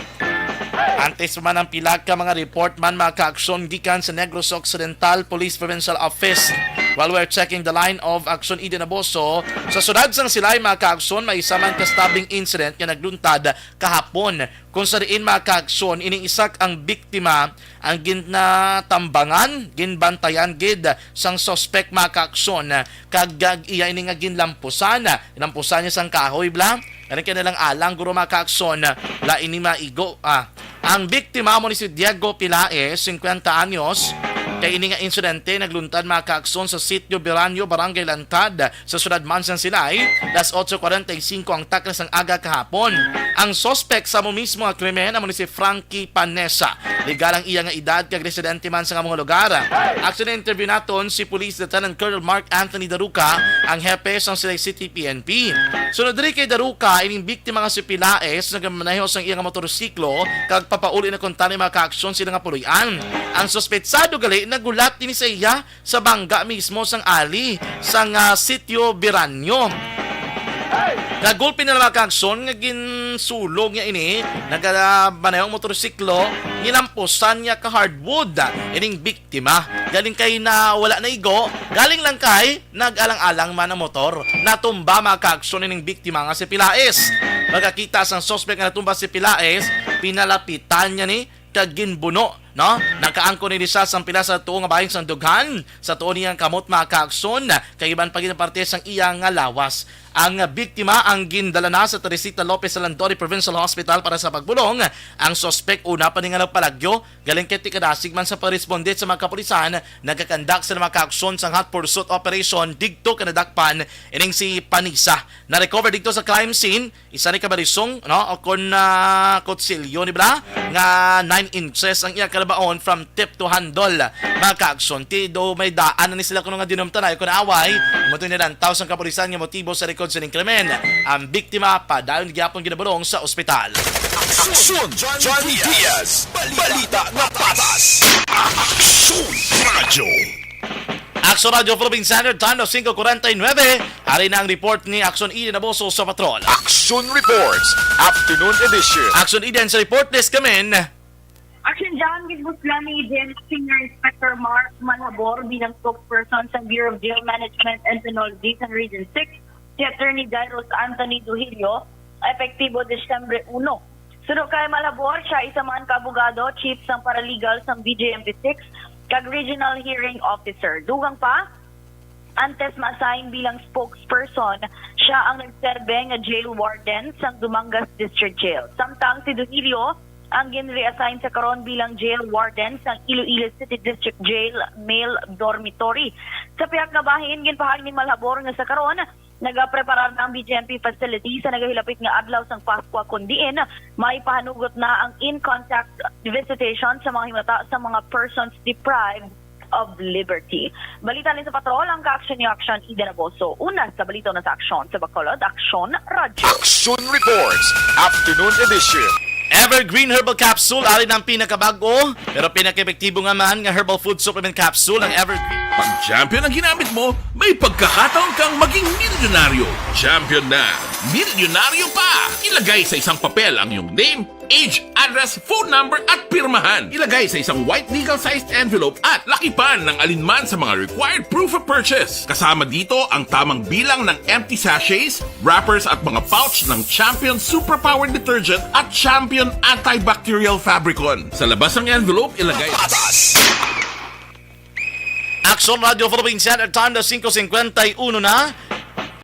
Antes pa man ang pila ka mga report man, mga kaaksyon, gikan sa Negros Occidental Police Provincial Office. While we're checking the line of Action Eden Abuso, sa siyudad sang Silay, mga kaaksyon, may isa man ka stabbing incident nga nagluntad kahapon, kung sa diin, mga kaaksyon, ining isak ang biktima ang ginatambangan, ginbantayan gid sang suspect, mga kaaksyon, kag, ah, iya ini nga ginlampusan. Ginlampusan niya sang kahoy, bla. Ano kaya nilang alang, guro, mga kaaksyon, la ini maigo, ah. Ang biktima mo ni si Diego Pilae, singkwenta anyos. Kay ini nga insidente nagluntad, mga kaaksyon, sa Sitio Biranyo, Barangay Lantad, sa siyudad man sang Silay, las otso cuarenta y cinco ang takna sang aga kahapon. Ang suspect sa mo mismo nga krimen amo ni si Frankie Panessa. Legal ang iya nga edad kag residente man sa among lugar. Actually, interview naton si Police Lieutenant Colonel Mark Anthony Daruca, ang hepe sang Silay City P N P. Sunod diri kay Daruca, ining biktima nga si Pilaes nagamaneho sang iya nga motorsiklo kag papauli na kuntani, mga kaaksyon, sila nga puloy-an. Ang suspetsado gali nagulat ini sa iya sa bangga mismo sang ali sang, ah, Sitio Biranyo. Nagulpi na lang, mga kaaksyon, nga ginsulog niya ini, nagamaneho ang motorsiklo, nilampusan niya ka hardwood ining biktima. Galing kay na wala na igo, galing lang kay nag-alang-alang man ang motor. Natumba, mga kaaksyon, ining biktima nga si Pilaes. Magakita sang suspect nga natumba si Pilaes, pinalapitan niya ni kag ginbuno, no? Nakaangkon ini siya sang pila sa tuo nga bahin sang dughan sa tuo niyang kamot, mga kaaksyon, kag iban pa gid ang parte sang iya nga lawas. Ang biktima ang gindala na sa Teresita Lopez Alandori Provincial Hospital para sa pagbulong. Ang suspek una pa ni nga nagpalagyo, galing kay tikadasig man sa pagresponde sa mga kapulisan, nagakandak sa mga kaaksyon sang hot pursuit operation didto kay nadakpan ining si Panisa. Na-recover didto sa crime scene isa ni ka balisong, no? O kon, ah, kutsilyo ni bala nga nine inches ang iya kalabaon from tip to handle. Mga kaaksyon, ti do may daan na ni sila kuno nga dinumtanay kon away, amo to nilantaw sang kapulisan nga motibo sa likod sining krimen. Ang biktima padayon gihapon ginabulong sa ospital. Aksyon, Johnny Diaz. Balita nga patas. Aksyon Radyo. Aksyon Radyo Philippine Standard Time, alas singko kuwarenta y nuebe. Ari na ang report ni Aksyon Eden Aboso sa patrol. Aksyon Reports, Afternoon Edition. Aksyon Eden sa report desk kami. Action John, ginbuslan ni James Senior Inspector Mark Malhabor bilang spokesperson sa Bureau of Jail Management and Penology sa Region six, si Attorney Jairus Anthony Duhilio, epektibo Disyembre uno. Suno kay Malhabor, siya isa man ka abogado, chief sang paralegal sang B J M P six, kag regional hearing officer. Dugang pa, antes ma-assign bilang spokesperson, siya ang nagserbe nga jail warden sang Dumangas District Jail. Samtang si Duhilio ang gin-reassign sa karon bilang jail warden sang Iloilo City District Jail Male Dormitory. Sa pihak nga bahin, ginpahayag ni Malhabor nga sa karon, nagapreparar na ang B J M P facility sa nagahilapit nga adlaw sang Paskwa, kun diin may pahanugot na ang in-contact visitation sa mga himata sa mga persons deprived of liberty. Balita ni sa patrol ang kaaksyon ni Aksyon Eden Aboso. Una sa balita na sa aksyon sa Bacolod, Aksyon Radyo. Aksyon Reports, Afternoon Edition. Evergreen Herbal Capsule, ari na ang pinakabag-o, pero pinaka-epektibo nga man nga herbal food supplement capsule, ang Evergreen. Pag champion ang ginamit mo, may pagkakataon kang maging milyonaryo. Champion na, milyonaryo pa! Ilagay sa isang papel ang iyong name, age, address, phone number, at pirmahan. Ilagay sa isang white legal-sized envelope at lakipan ng alinman sa mga required proof of purchase. Kasama dito ang tamang bilang ng empty sachets, wrappers at mga pouch ng Champion Superpower Detergent at Champion Antibacterial Fabricon. Sa labas ng envelope, ilagay. Aksyon Radyo Philippine Standard Time na singko singkwenta y uno na.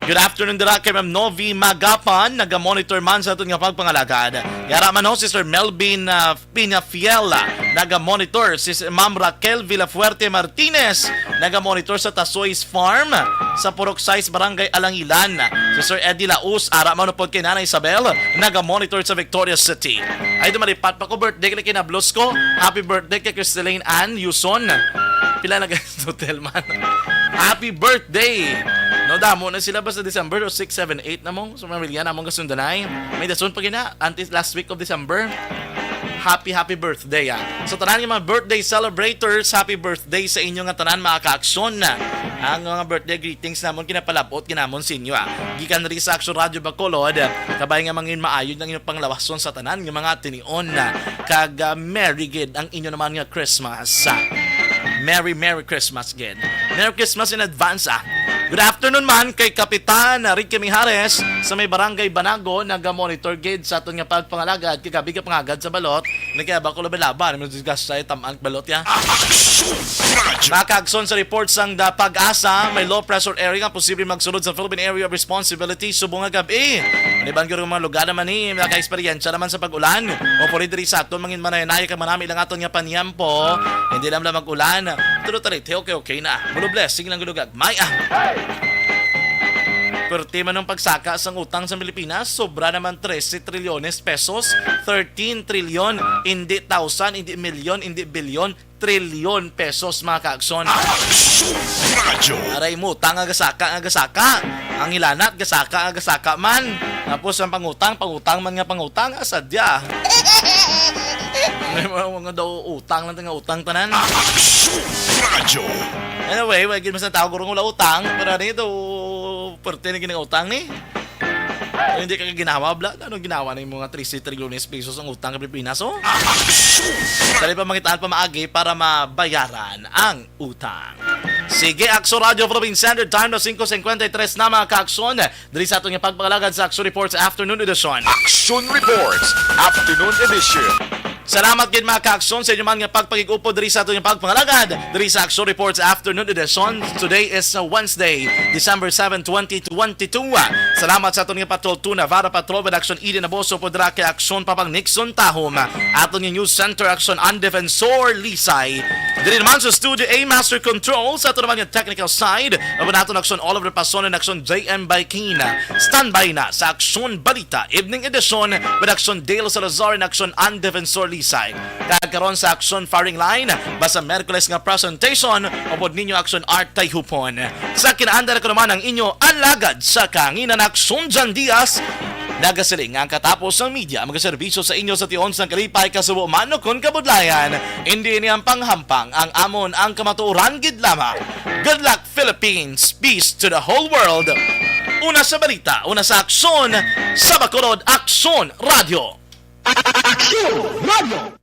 Good afternoon dira kay Ma'am Novi Magapan, naga-monitor man sa aton nga pagpangalagad. Yara man ho si Sir Melvin, ah, Pinafiel, naga-monitor. Si Ma'am Raquel Villafuerte Martinez, naga-monitor sa Tasoy's Farm, sa Purok sais, Barangay Alangilan. Si Sir Eddie Laus, ara man pod kay Nanay Isabel, naga-monitor sa Victoria City. Ay, dumalipat pa ko, birthday kay Kinablos ko. Happy birthday kay Crystalline Ann Yuson. Pila na guys, total man. Happy birthday! No, damo na sila basta December o six, seven, eight na mo. Sa pamilya namong Gasundanay. May dason pa gina, until last week of December. happy, happy birthday, ah. So, tanan nga mga birthday celebrators, happy birthday sa inyo nga tanan, mga kaaksyon. Ang mga birthday greetings namon, kinapalabot ginamon sa inyo, ah. Gikan diri sa Aksyon Radyo Bacolod, kabay nga mangin maayo ang inyong panglawason sa tanan nga mga tinion, ah. Kag, ah, merry gid ang inyo naman nga Christmas, ah. Merry, Merry Christmas gid. Merry Christmas in advance, ah. Good afternoon man kay Kapitan Ricky Mijares sa may Barangay Banago, naga-monitor gid sa aton nga pagpangalagad kagabi ka pangagad sa balot. Nagkaya ba ko laban-laban? May disgust sa tam-an balot ya. Aksyon Radyo. Mga kaagson, sa report sang da Pag-asa, may low pressure area nga posible magsulod sa Philippine Area of Responsibility subong nga gab-i. Ano iban gyud mga lugar naman ni nakaeksperyensya naman sa pag-ulan? O pwede diri sa aton mangin manay-naya kag manami lang aton nga panyempo. Hindi lang lang mag-ulan. Tulo talit, okay, okay na. Mulo blessing lang gulugag. May ah. Perti man ang pagsaka sang utang sa Pilipinas, sobra naman trese trilyones pesos, thirteen trilyon, hindi thousand, hindi milyon, hindi bilyon, trilyon pesos, mga kaagson. Aksyon Radyo. Aray mo, utang nga gasaka, nga gasaka. Ang ilanat, gasaka, nga gasaka man. Tapos ang pangutang, pangutang man nga pangutang, ah, sadya. May mga, mga daw utang lang nga utang tanan. Aksyon Radyo. Anyway, wala gid mas tao gurong wala utang, pero ano ito, perte na ginang utang ni. Kung hindi ka ginawa, bla, ano ginawa na yung mga trese trilyones pesos ang utang sa Pilipinas, oh? Aksyon. Dali pa mangitaan pa maagi para mabayaran ang utang. Sige, Aksyon Radyo Philippine Standard Time na singko singkwenta y tres na, mga kaagson. Diri sa aton nga pagpangalagad sa Aksyon Reports Afternoon Edition. Aksyon Reports Afternoon Edition. Salamat gid, mga kaagson, sa inyo man nga pagpakig-upod diri sa aton nga pagpangalagad diri sa Aksyon Reports Afternoon Edition. Today is, uh, Wednesday, December seven, twenty twenty-two. Salamat sa aton nga Patrol two Navarra Patrol with Action Eden Aboso, pudra kay Aksyon Papang Nixon Tahom, aton nga News Center Action and Defensor Lisay. Diri naman sa Studio A, Master Control, sa aton naman nga technical side, ang naton Aksyon Oliver Pason and Aksyon J M Baikin. Standby na sa Aksyon Balita Evening Edition with Aksyon Dale Salazar and Aksyon An Defensor Lisay. Kag karon sa Aksyon Firing Line, basta Merkules nga presentation, upod ninyo Aksyon Art Tayhupon. Sa kinaanda na ko naman ang inyo alagad sa kahanginan, Aksyon Jan Diaz. Nagasiling nga ang katapos sang media magaserbisyo sa inyo sa tion sang kalipay, kasubo man ukon kabudlayan. Hindi ini ang panghampang, ang amon ang kamatuoran gid lamang. Good luck, Philippines. Peace to the whole world. Una sa balita, una sa aksyon, sa Bacolod, Aksyon Radyo. Aksyon Radyo.